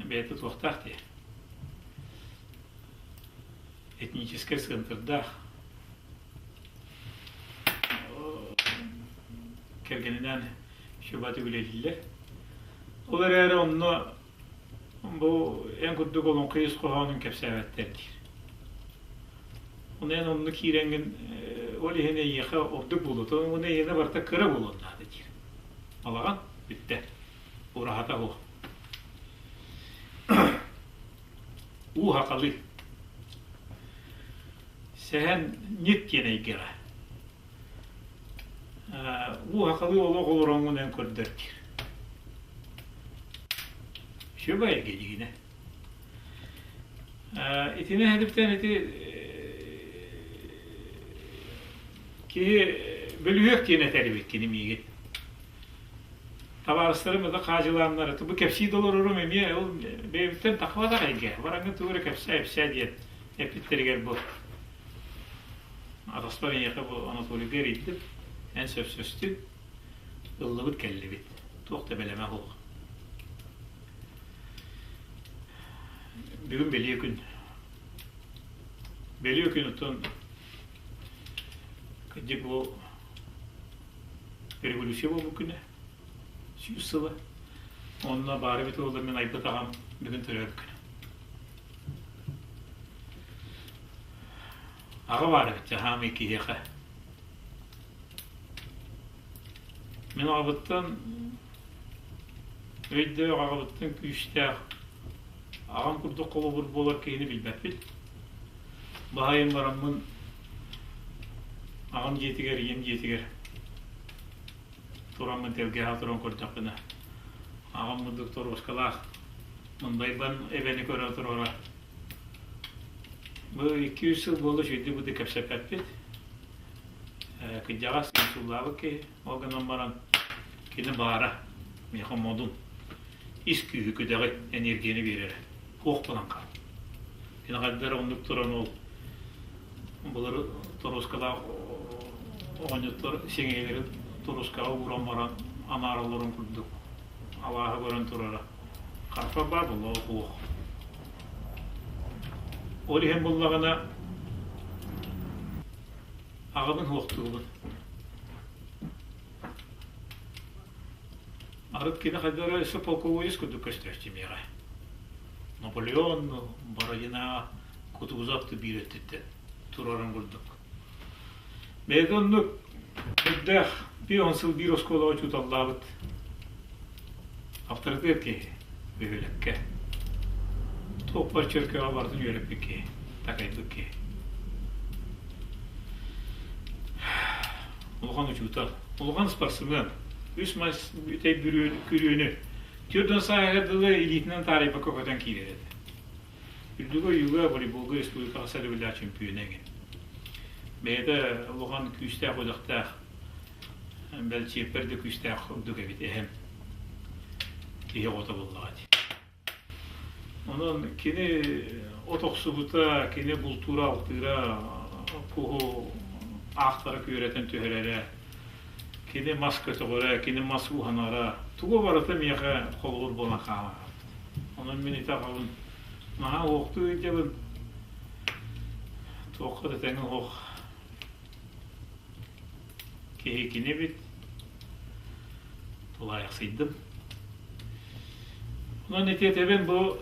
бэйэтэ туохтаах дии этническэй сыантырдаах кэргэнинээн шубаты үлэлииллэр. Ол эрээри онно бу эн курдук олоҥхо ис хоһоонун кэпсээбэттэр диир. Ону эн онно киирэҥҥин ол иһин эйиэхэ ордук буолуо, ону эйиэнэ барыта кыра буолуон наада диир. Балаҕан бүттэ. Ураһата суох. Уу хахалыы. Сэһэн ньит диэн эйгэҕэ. Уу хахалыы олох олороҥҥун эн көрдөр диир. Үчүгэй эйгэ дигинэ. Итини эһэдиптэн ити киһи бөлүһүөк диэн этэр эбит кини миигин. Табаарыстарым это хаадьылааннар, бу кэпсии да олорорум эмиэ ол бэйэбиттэн тахсыбатах эйгэ. Бараҥҥын тугу эрэ кэпсээ, ипсээ диэн эппиттэригэр бу атаспар эйиэхэ бу Анатолийга эрийдим. Эн сөпсөстүҥ, ыллыбыт кэллибит. Туох да бэлэмэ суох. Бүгүн бэлиэ күн. Бэлиэ күн оттон кырдьык бу революция буолбут күнэ, 100 сыла. Онно баары эбит буоллар мин айбыт аҕам бүгүн төрөөбүт күнэ. Аҕа баар эбит хаамый киһиэхэ. Мин аҕабыттан өйдөөх, аҕабыттан күүстээх, аҕам курдук холобур буолар киһини билбэппит. Баһайын бараммын Аҕам дьиэтигэр, ийэм дьиэтигэр тураммын тэлгэһэ туран көрдөхпүнэ, аҕам курдук торуоскалаах Мындайбан эбэни көрө турара. Бу 200 сыл буолла үчүгэйдик бу да кэпсэппэппит. Кырдьаҕас инсуллаабыт киһи, ол гынан баран кини баара, миэхэ модун, ис күүһү, күдэҕи, энергияны биэрэрэ. Туох буолан хаалла. Кини хайдах эрэ оннук туран ол Былыр торуоскалаах оҕонньоттор сэҥийэлэрин торуоскаҕа ууран баран анааралларын курдук алааһы көрөн турара. Харпа баар буолла суох. Ол иһин буллаҕына аҕабын суохтуубун. Арыт кини хайдах эрэ өссө полководец курдук көстөөччү миэхэ. Наполеон Бородина Кутузов биир өттүттэн турарын курдук. Бэйэтэ оннук үрдээх 50 сыл биир оскуолаҕа учууталлаабыт авторитет киһи бөһүөлэккэ. Туох чөркөөҕө барытын үөрэппит киһи, такайбыт киһи. Улахан учуутал, улахан спортсмен, үс мас бүтэй күрүөнү 40 сааһыгар дылы илиитинэн таарыйбакка көтөн киирэр этэ. Үрдүк ойууга волейболга республикаҕа сарыбылаах чөмпүйүөнэ эҥин. Бэйэтэ улахан күүстээх-удэхтээх, бэл чиэппэр да күүстээх курдук эбит эһэм. Киһи оҕото буоллаҕа дии. Онон кини от охсубута, кини бултуура-алтыыра, куһу аахтара күөрэтэн түһэрэрэ. Кини мас көтөҕөрө, кини мас уһанара, тугу барыта миэхэ холобур буолан хаалан хаалбыт. Онон мин ити аҕабын наһаа уохтуу ыйдьабын. Туохха да тэҥэ суох киһи кини эбит. Тулаайахсыйдым. Онон ити этэбин бу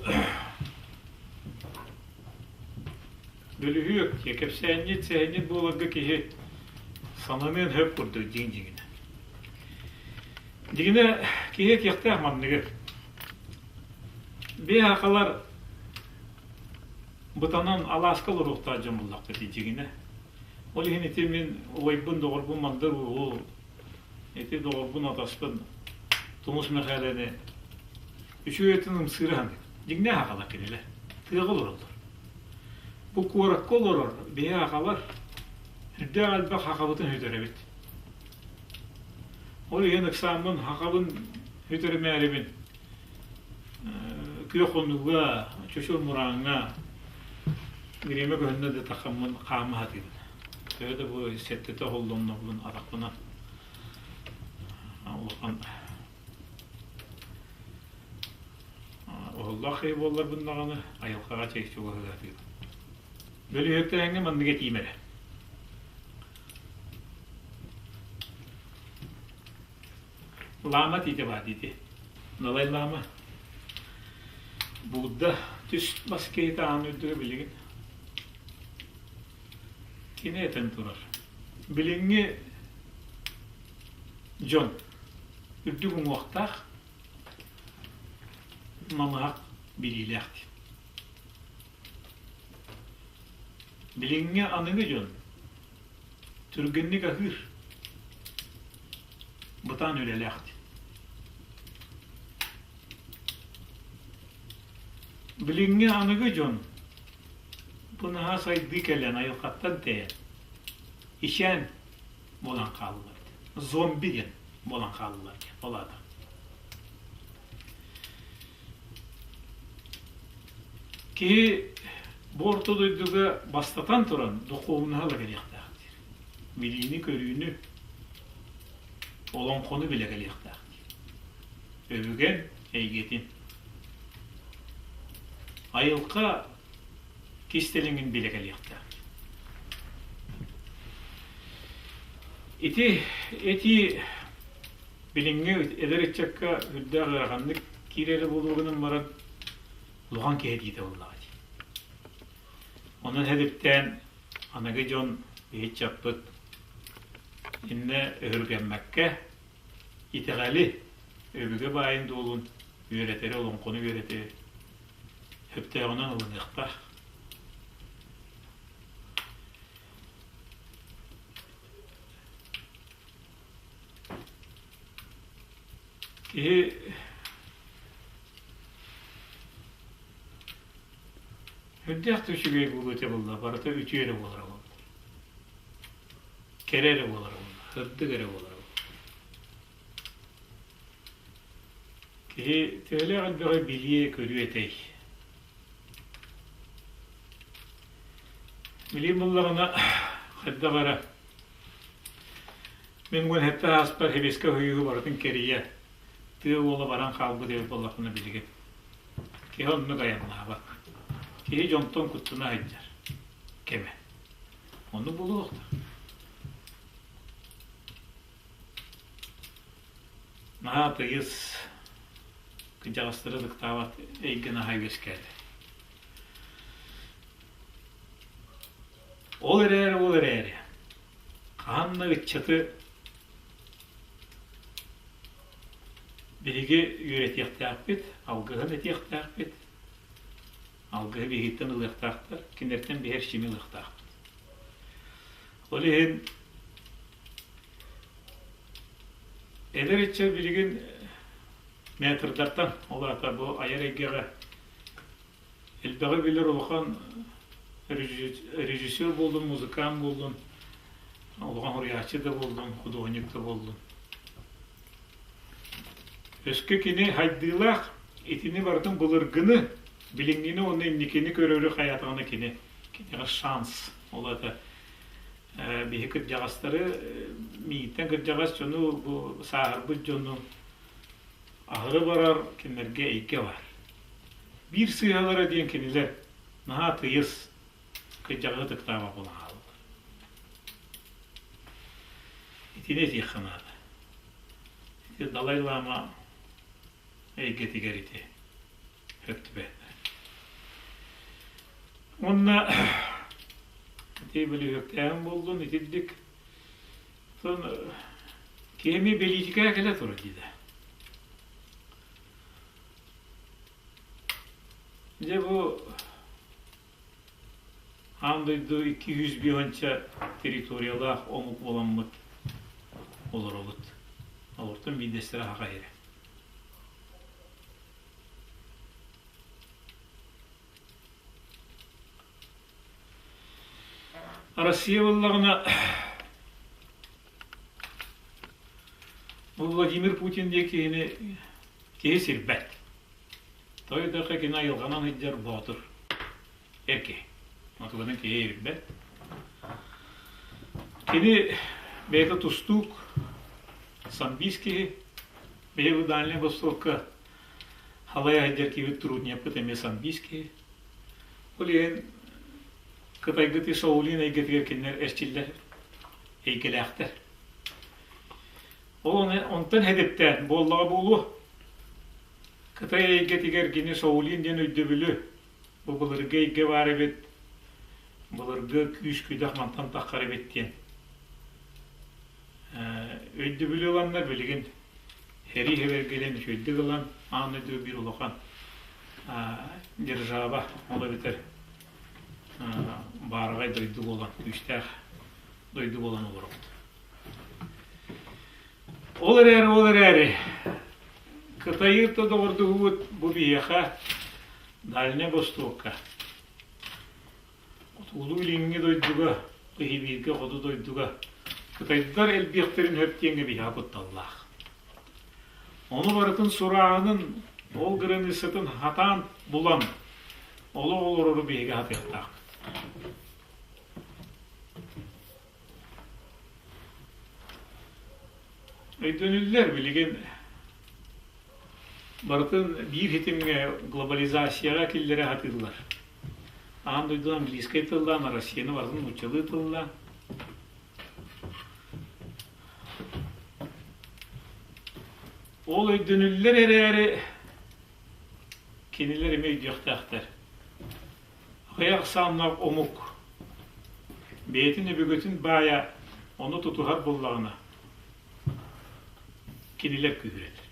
Бөлүһүөк, кэпсээнньит, сэһэнньит буоларга киһи сананыан сөп курдук дьиҥ дьиҥинэ. Дьиҥинэ киһи этиэхтээх манныгы. Биэ сахалар бытанан алааска олоруохтаах дьон буллахпыт дьиҥинэ. Ол иһин ити мин убайбын, доҕорбун Мандар Ууһу, ити доҕорбун атаспын Тумус Мэхээлэни үчүгэй ымсыыра саныыбын. Дьиҥнээх сахалар кинилэр. Тыаҕа олороллор. Бу куоракка олорор биһи сахалар сүрдээх элбэх сахабытын сүтэрэбит. Ол иһин ыксааммын сахабын сүтэримээрибин күөх хонууга, чочур мурааҥҥа бириэмэ көһүннэ да тахаммын хаама сатыыбын. Төһө да бу сэттэтэ оһоллоннорбун атахпынан улахан Оһоллоох киһи буолларбын даҕаны айылҕаҕа чэй чугаһыатыыбын. Бөлүһүөктээҥҥэ маннык этиим эрэ. Лаама тиитэ баар диити. Далай Лаама Будда түс бас киһитэ аан үрдүгэ билигин. Кини этэн турар. Билиҥҥи дьон үрдүк уҥуохтаах намыһах билиилээх диэн. Билиҥҥи аныгы дьон түргэнник аһыыр, бытаан үлэлээх диэн. Билиҥҥи аныгы дьон бу наһаа сайдыы кэлэн айылҕаттан тэйэн, ичээн буолан хааллылар диэн. Зомби диэн буолан хааллылар диэн ол аата. Киһи бу орто дойдуга бастатан туран духуобунаһа ыла кэлиэхтээх диир. Билиини-көрүүнү, олоҥхону билэ кэлиэхтээх диир. Өбүгэн эйгэтин. Айылҕа кистэлэҥин билэ кэлиэхтээх. Ити этии билиҥҥи эдэр ыччакка үрдээх ыараханнык киирэрэ буолуо гынан баран улахан киһи этиитэ буоллаҕа дии. Онон сэдиптээн аныгы дьон иһит-чаппыт иннэ өһүргэммэккэ итэҕэли, өбүгэ баайын-дуолун үөрэтэри, олоҥхону үөрэтэри сөптөөҕүнэн ылыныахтаах. Киһи үрдээх да үчүгэй буолуо этэ буолла, барыта үтүө эрэ буолара буолла. Кэрэ эрэ буолара буолла, сырдык эрэ буолара буолла. Киһи төһөлөөх элбэҕи билиэ-көрүө этэй? Билиэн буллаҕына хайдах эрэ мин уон сэттэ ааспар Сэбиэскэй Сойууһу барытын кэрийэ тыа уола баран хаалбыт эбит буоллахпына билигин киһи оннук айаннаабат. Киһи дьонтон куттана сылдьар кэмэ. Оннук буолуохтаах. Наһаа тыйыс, кырдьаҕастары ытыктаабат эйгэ наһаа үөскээтэ. Ол эрээри, ол эрээри, хаһан да ыччаты биһиги үөрэтиэхтээхпит, алгыһын этиэхтээхпит, алгыһы биһигиттэн ылыахтаахтар, кинилэртэн биһи эрчими ылыахтаахпыт. Ол иһин эдэр ыччат билигин метрдартан, ол аата бу айар эйгэҕэ элбэҕи билэр улахан режиссер буоллун, музыкант буоллун, улахан суруйааччы да буоллун, худуоһунньук да буоллун. Өскө кини хайдыылаах итини барытын былыргыны, билиҥҥини уонна инникини көрөрү хайаатаҕына кини киниэхэ шанс. Ол аата биһи кырдьаҕастары. миигиттэн кырдьаҕас дьону, бу сааһырбыт дьону аһары барар кинилэргэ эйгэ баар. Биир сыыһалара диэн кинилэр наһаа тыйыс, кырдьаҕы ытыктаабат буолан хаалаллар. Итини этиэххэ наада. Ити Далай Лама эйгэтигэр ити сөп түбэһэр. Уонна ити бөлүһүөктээһин буоллун итирдик Оттон киһи эмиэ бэлиитикэҕэ кэлэ турар диэтэ. Дьэ бу аан дойду 205 территориялаах омук буоламмыт олоробут. Олортон биирдэстэрэ Саха сирэ. Россия буоллаҕына бу Владимир Путин диэн киһини киһи сирбэт. Тоҕо диэтэххэ кини айылҕанан сылдьар боотур эр киһи. Отуганан киһи ирбэт. Кини бэйэтэ тустуук, самбист киһи. Бэйэ бу Дальнай Востокка халай сылдьар киһибит Трудневпыт эмиэ самбист киһи. Ол иһин Кытайгыт Шаолин эйгэтигэр кинилэр эрчиллэр эйгэлээхтэр. Ол онтон хэдиптээн буоллаҕа буолуо. Кытай эйгэтигэр кини Шаолин диэн өйдөбүлү бу былыргы эйгэ баар эбит, былыргы күүс-күдэх мантан таххар эбит диэн өйдөбүлү ыланнар билигин сэрии хэбэргэлэн үчүгэйдик ылан аан дойду биир улахан держава, ол эбэтэр баараҕай дойду буолан, күүстээх дойду буолан олоробут. Ол эрээри, ол эрээри, Кытайы да доҕордуһубут бу биһиэхэ Дальнай Востокка, Улуу Илиҥҥи дойдуга, Сибииргэ, хоту дойдуга кытайдар элбиэхтэрин сөп диэҥҥэ биһиэхэ кутталлаах. Ону барытын сурааһынын, ол границатын хатаан булан, олох олорору биһиги хатыахтаахпыт. Өйдөнүллэр билигин барытын биир ситимҥэ глобализацияҕа киллэрэ сатыыллар. Аан дойду английскай тыллаан, Россияны барытын нууччалыы тыллаан. Ол өйдөнүллэр эрээри кинилэр эмиэ өйдүөхтээхтэр. Аҕыйах ахсааннаах омук бэйэтин өбүгэтин баайа ону тутуһар буоллаҕына, кинилэр күүһүрэллэр.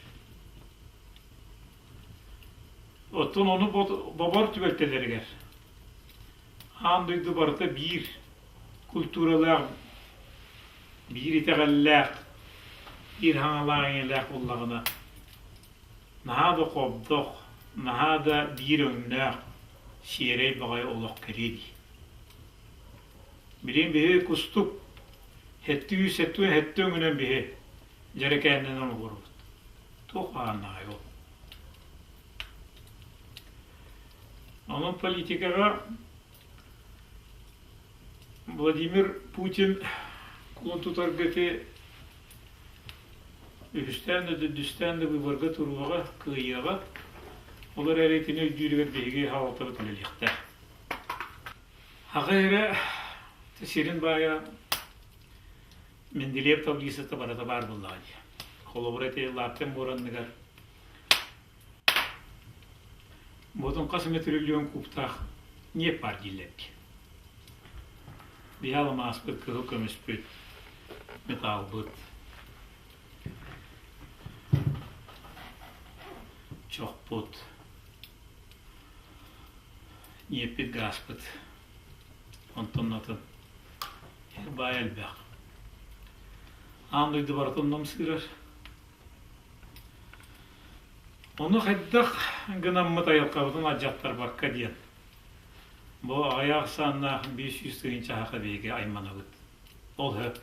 Оттон ону бобор түбэлтэлэригэр аан дойду барыта биир культуралаах, биир итэҕэллээх, биир хаҥалаах эйэлээх буоллаҕына, наһаа да хобдох, наһаа да биир өҥнөөх, сиэрэй баҕайы олох кэлиэ дии. Билигин биһи кустук 777 өҥүнэн биһи дьэрэкээннэнэн олоробут. Туох баҕаннаҕай ол? Онон политикаҕа Владимир Путин кулун тутарга ити үһүстээн да төрдүстээн да быыбарга туруоҕа, кыайыаҕа. Ол эрээри итини өйдүүрүгэр биһиги хаалтабыт үлэлиэхтээх. Аҕа эрэ сирин баайа Менделеев таблицата барыта баар буоллаҕа дии. Холобура ити Лаптен муора анныгар Буотун хас эмэ триллион кубтаах ньиэп баар дииллэр дии. Биһи аламааспыт, кыһыл көмүспүт, металлбыт, чохпут, ньиэппит, гааспыт. Онтон атын баай элбэх. Аан дойду барытын номсыырар. Ону хайдах гынаммыт айылҕабытын алдьаттарбакка диэн бу аҕыйах ахсааннаах 500 тыһыынча саха биһиги айманабыт. Ол сөп.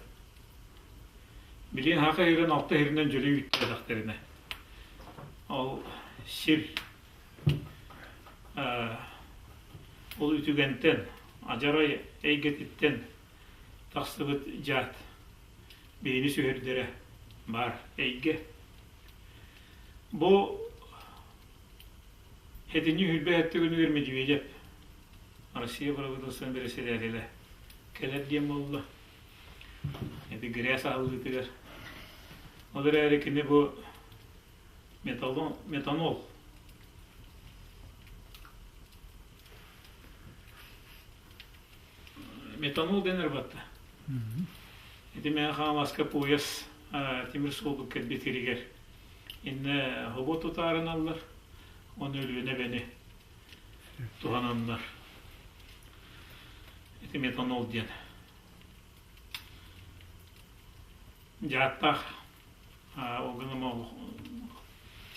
Билигин саха сирин алта сиринэн дьөлө үүттээтэхтэринэ ол сир ол үтүгэнтэн, адьарай эйгэтиттэн тахсыбыт дьаат. биһини сүһүрдэрэ баар эйгэ. Бу Сэтинньи 27 күнүгэр Медведев Россия бырабыыталыстыбатын бэрэссэдээтэлэ кэлэр диэн буолла. Ити грязь аһыллыытыгар. Ол эрээри кини бу метанол метанол дэнэр батта. Ити Мэҥэ Хаҥаласка пояс тимир суолбут кэлбит сиригэр иннэ хобо тутаарыналлар, оны Өлүөнэ эбэни туһананнар. Ити метанол диэн. Дьааттаах ол гынан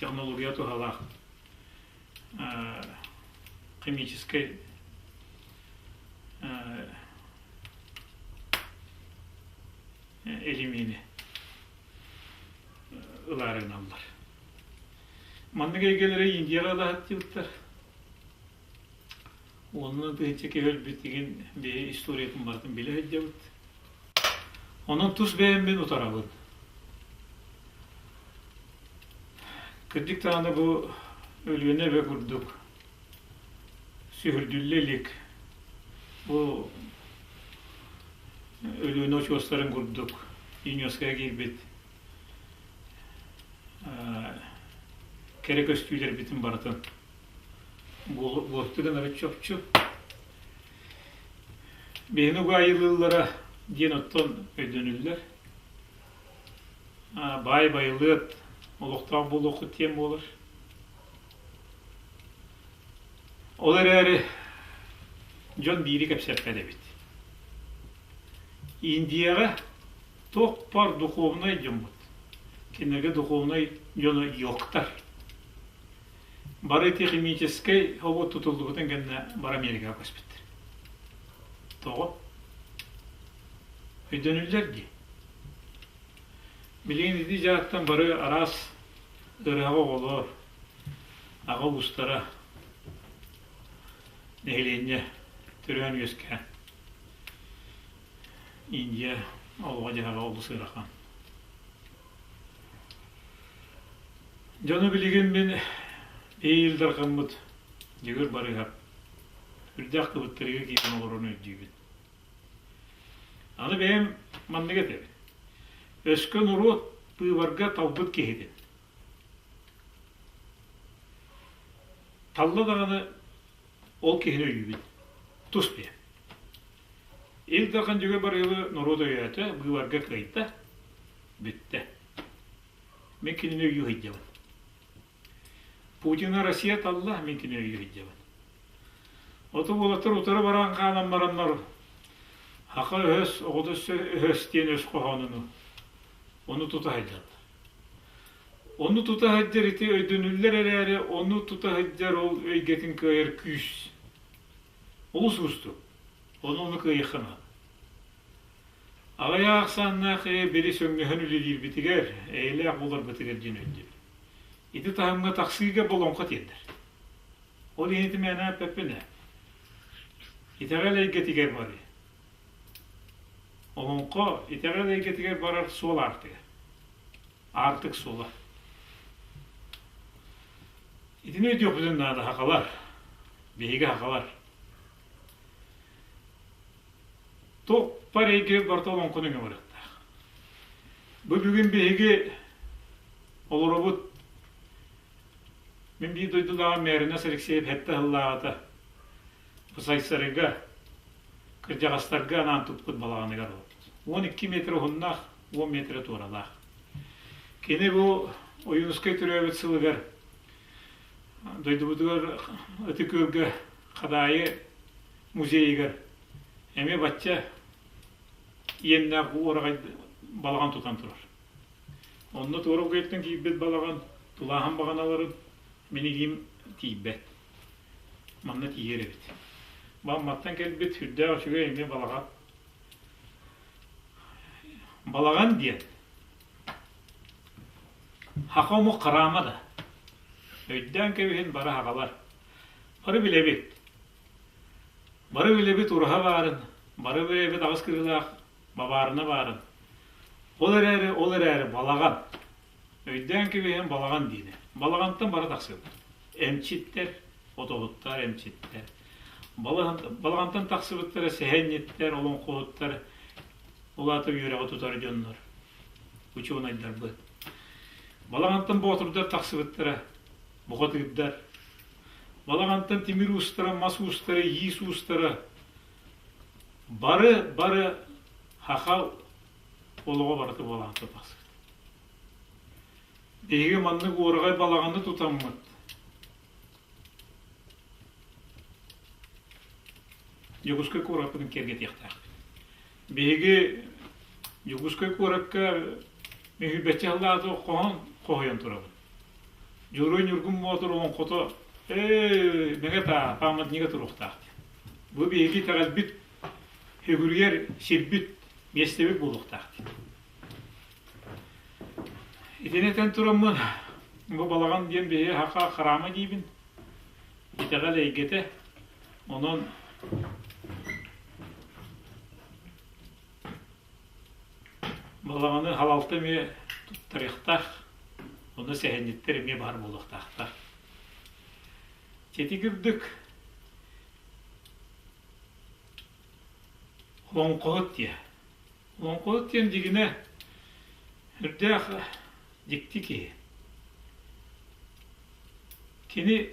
технология туһалаах химическэй элимиини ылаарыналлар. Маннык эйгэлэри Индияҕа ылаһыттыбыттар. Уонна тыһыынча киһи өлбүт игин биһи историятын барытын билэ сылдьабыт. Онон тус бэйэм мин утарабын. Кырдьык даҕаны бу Өлүөнэ эбэ курдук сүһүрдүллэ илик бу Өлүөнэ очуостарын курдук ЮНЕСКО киирбит кэрэ көстүүлэрбитин барытын буорту гынары чопчу. Биһини угаайылыыллара диэн оттон өйдөнүллэр. Баай байылыат олохтоох буолуоххут диэн буолар. Ол эрээри дьон биири кэпсэппэт эбит. Индияҕа туох баар духовнай дьоммут. Кинилэргэ духовнай дьоно йогтар. Бары ити химическэй хобот тутуллубутун кэннэ бары Америкаҕа көспүттэр. Тоҕо? Өйдөнүллэр дии. Билигин ити дьааттан бары араас ыарыһах оҕолор, аҕа уустара, нэһилиэнньэ төрөөн үөскээн Индия олоҕо-дьаһаҕа олус ыарахан. Дьону билигин мин Ил Дархаммыт Дьөгүөр Барыыһап үрдээх кыбыттарыга киирэн олорорун өйдүүбүн. Аны бэйэм маннык этэбин. Өскө норуот быыбарга талбыт киһитин. Талла даҕаны ол киһини өйүүбүн. Тус бэйэм. Ил Дархан Дьөгүөр Барыылы норуот өйөөтө, быыбарга кыайда, бүттэ. Мин кинини өйүү сылдьабын. Путина Россия талла, мин кинини өйүү сылдьабын. Оту уолаттар утары баран хаалан бараннар Хака өһөс, оҕото өһөс диэн өс хоһоонуну ону тута сылдьаллар. Ону тута сылдьар ити өйдөнүллэр эрээри, ону тута сылдьар ол өйгөтүн кыайар күүс. Олус уустук. Ону ону кыайыахха наада. Аҕыйах ахсааннаах ээ били сөҥнөһөн үлэлиирбитигэр, эйэлээх буоларбытыгар диэн өйдүүр. Ити таһымҥа тахсыыга болоҥхо тиэрдэр. Ол иһин ити мээнэ эппэппин ээ. Итэҕэл эйгэтигэр барыы. Олоҥхо итэҕэл эйгэтигэр барар суол аартыга. Аартык суола. Итини өйдүөхпүтүн наада сахалар. Биһиги сахалар. Туохпар эйгэ барыта олоҥхону өҥө барыахтаах. Бу бүгүн биһиги олоробут. Мин биир дойдулааҕым Мээринэс Алексеев сэттэ сыллааҕыта бу Сайсарыга кырдьаҕастарга анаан туппут балаҕаныгар олорбут. 12 метр уһуннаах, 10 метрэ туоралаах. Кини бу Ойуунускай төрөөбүт сылыгар дойдубутугар Ытык Күөлгэ Хадаайы музейыгар эмиэ бачча иэннээх уораҕай балаҕан тутан турар. Онно туора угуйаттан киирбит балаҕан тулааһын баҕаналарын мин илиим тиийбэт. Манна тиийэр эбит. Бамматтан кэлбит сүрдээх үчүгэй эмиэ балаҕан. Балаҕан диэн Саха омук хараама да. Өйдөөн кэбиһин бары сахалар. Бары билэбит. Бары билэбит ураһа баарын, бары билэбит аҕыс кырыылаах бабаарына баарын. Ол эрээри, ол эрээри балаҕан. Өйдөөн кэбиһэн балаҕан диинэ. Балаҕантан бара тахсыбыт. Эмчиттэр, отоһуттар, эмчиттэр. Балаҕантан тахсыбыттара сэһэнньиттэр, олоҥхоһуттар, ол аата үөрэҕи тутар дьоннор, учуонайдарбыт. Балаҕантан боотурдар тахсыбыттара, бухатыырдар. Балаҕантан тимир уустара, мас уустара, иис уустара бары бары саха олоҕо барыта балаҕантан тахсыбыт. Биһиги маннык уораҕай балаҕаны тутаммыт Дьокуускай куораппытын киэргэтиэхтээхпит. Биһиги Дьокуускай куоракка мүһүйбэччэ сыллаата хоһоон хоһуйан турабыт. Дьоруой Ньургун Боотур олоҥхото ээ мэҥэ таа пааматынньыга туруохтаах диэн. Бу биһиги итэҕэлбит сүгүрүйэр сирбит, миэстэбит буолуохтаах диэн. Итини этэн тураммын, бу балаҕан диэн биһиги саха храма диибин, итэҕэл эйгэтэ. Онон балаҕаны халалта эмиэ туттарыахтаах, онно сэһэнньиттэр эмиэ баар буолуохтаахтар. Ити курдук олоҥхоһут диэ. Олоҥхоһут диэн дьигинэ үрдээх дьикти киһи. Кини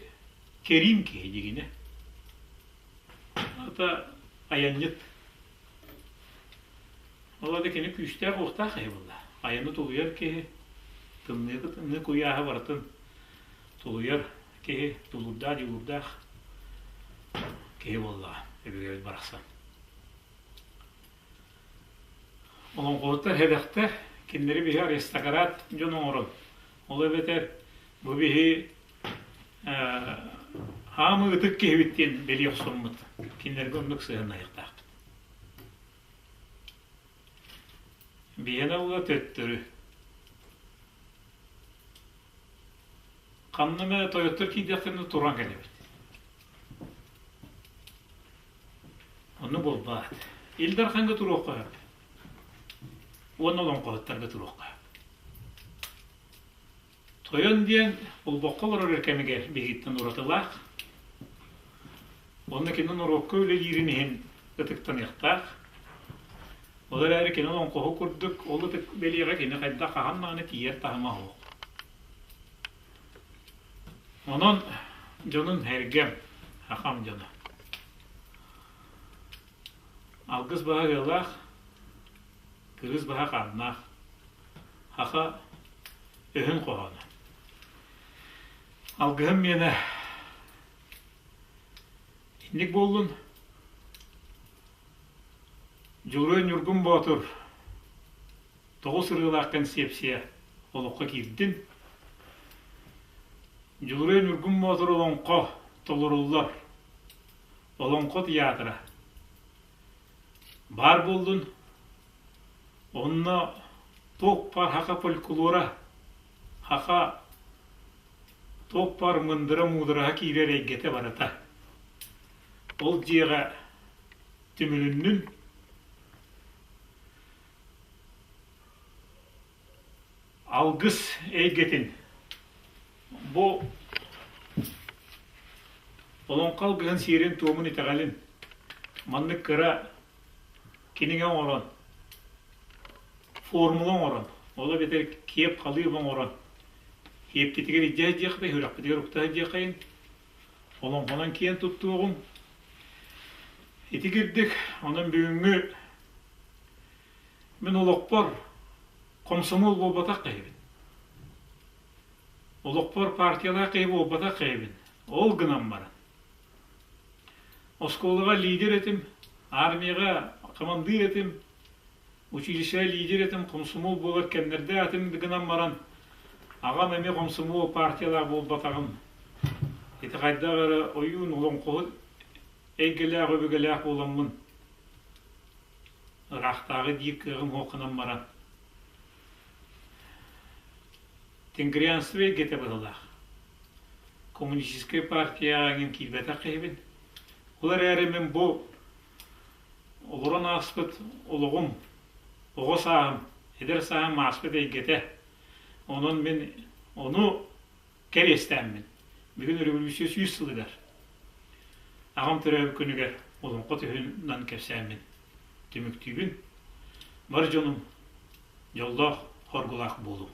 кэриим киһи дьигинэ. Ата айанньыт. Ол да кини күүстээх-уохтаах киһи буолла. Айаны тулуйар киһи, тымныы тымныы куйааһы барытын тулуйар киһи, тулуурдаах, дьулуурдаах киһи буоллаҕа өбүгэбит барахсан. Олоҥхоһуттар сэдэхтэр, кинилэри биһи аристократ дьон оҥорон, ол эбэтэр бу биһи хаамыы ытык киһибит диэн бэлиэ охсоммут, кинилэргэ оннук сыһыаннаһыахтаахпыт. Биһиэнэ була төттөрү. Ханна эмэ тойоттор киирдэхтэринэ туран кэлэбит. Онно буолбаат. Ил Дархаҥҥа туруохха сөп. Уонна олоҥхоһуттарга туруохха сөп. Тойон диэн олбоххо олорор кэмигэр биһигиттэн уратылаах. Уонна кини норуокка үлэлиирин иһин ытыктаныахтаах. Ол эрээри кини олоҥхоһу курдук ол ытык бэлиэҕэ кини хайдах хаһан даҕаны тиийэр таһыма суох. Онон дьонун эргэм, хахам дьоно. Алгыс баһа ыалаах, кырыыс баһа хааннаах, хаха өһүн хоһооно. Алгыһым миэнэ инник буоллун. Дьулуруй Ньургун Боотур тоҕус ырыалаах кэнсиэпсийэ олоххо киирдин. Дьулуруй Ньургун Боотур олоҥхо толоруллар. Олоҥхо театра баар буоллун. Онно туох баар саха фольклора, саха туох баар мындыра-муудараһа киирэр эйгэтэ барыта. Ол дьиэҕэ түмүлүннүн. Алгыс эйгэтин бу олоҥхо алгыһын сиэрин-туомун итэҕэлин маннык кыра кинигэ оҥорон, формула оҥорон, ол эбэтэр киэп халыып оҥорон, киэпкитигэр илдьэ сылдьыаххытый, сүрэхпитигэр укта сылдьыаххайын, олоҥхонон киэн туттуоҕуҥ. Ити кирдик, онон бүгүҥҥү Мин олохпор комсомол буолбатах киһибин. Олохпор партиялаах киһи буолбатах киһибин. Ол гынан баран оскуолаҕа лидер этим, армияҕа командир этим, училищеҕа лидер этим, комсомол буолар кэмнэрдээх этим гынан баран аҕам эмиэ комсомол партиялаах буолбатаҕым. Ити хайдах эрэ ойуун олоҥхоһут эйгэлээх өбүгэлээх буоламмын ыраахтааҕы диир кыаҕым суох гынан баран Тенгрианство эйгэтэ быһыылаах. Коммунистическай партияҕа эҥин киирбэтэх киһибин. Ол эрээри мин бу олорон ааспыт олоҕум, оҕо сааһым. Эдэр сааһым ааспыт эйгэтэ. Онон мин ону кэриэстээммин, бүгүн өрөбөлүүссүйэ 100 сылыгар аҕам төрөөбүт күнүгэр олоҥхо түһүнэн кэпсээммин түмүктүүбүн. Бар дьонум дьоллоох, хоргулаах буолуҥ.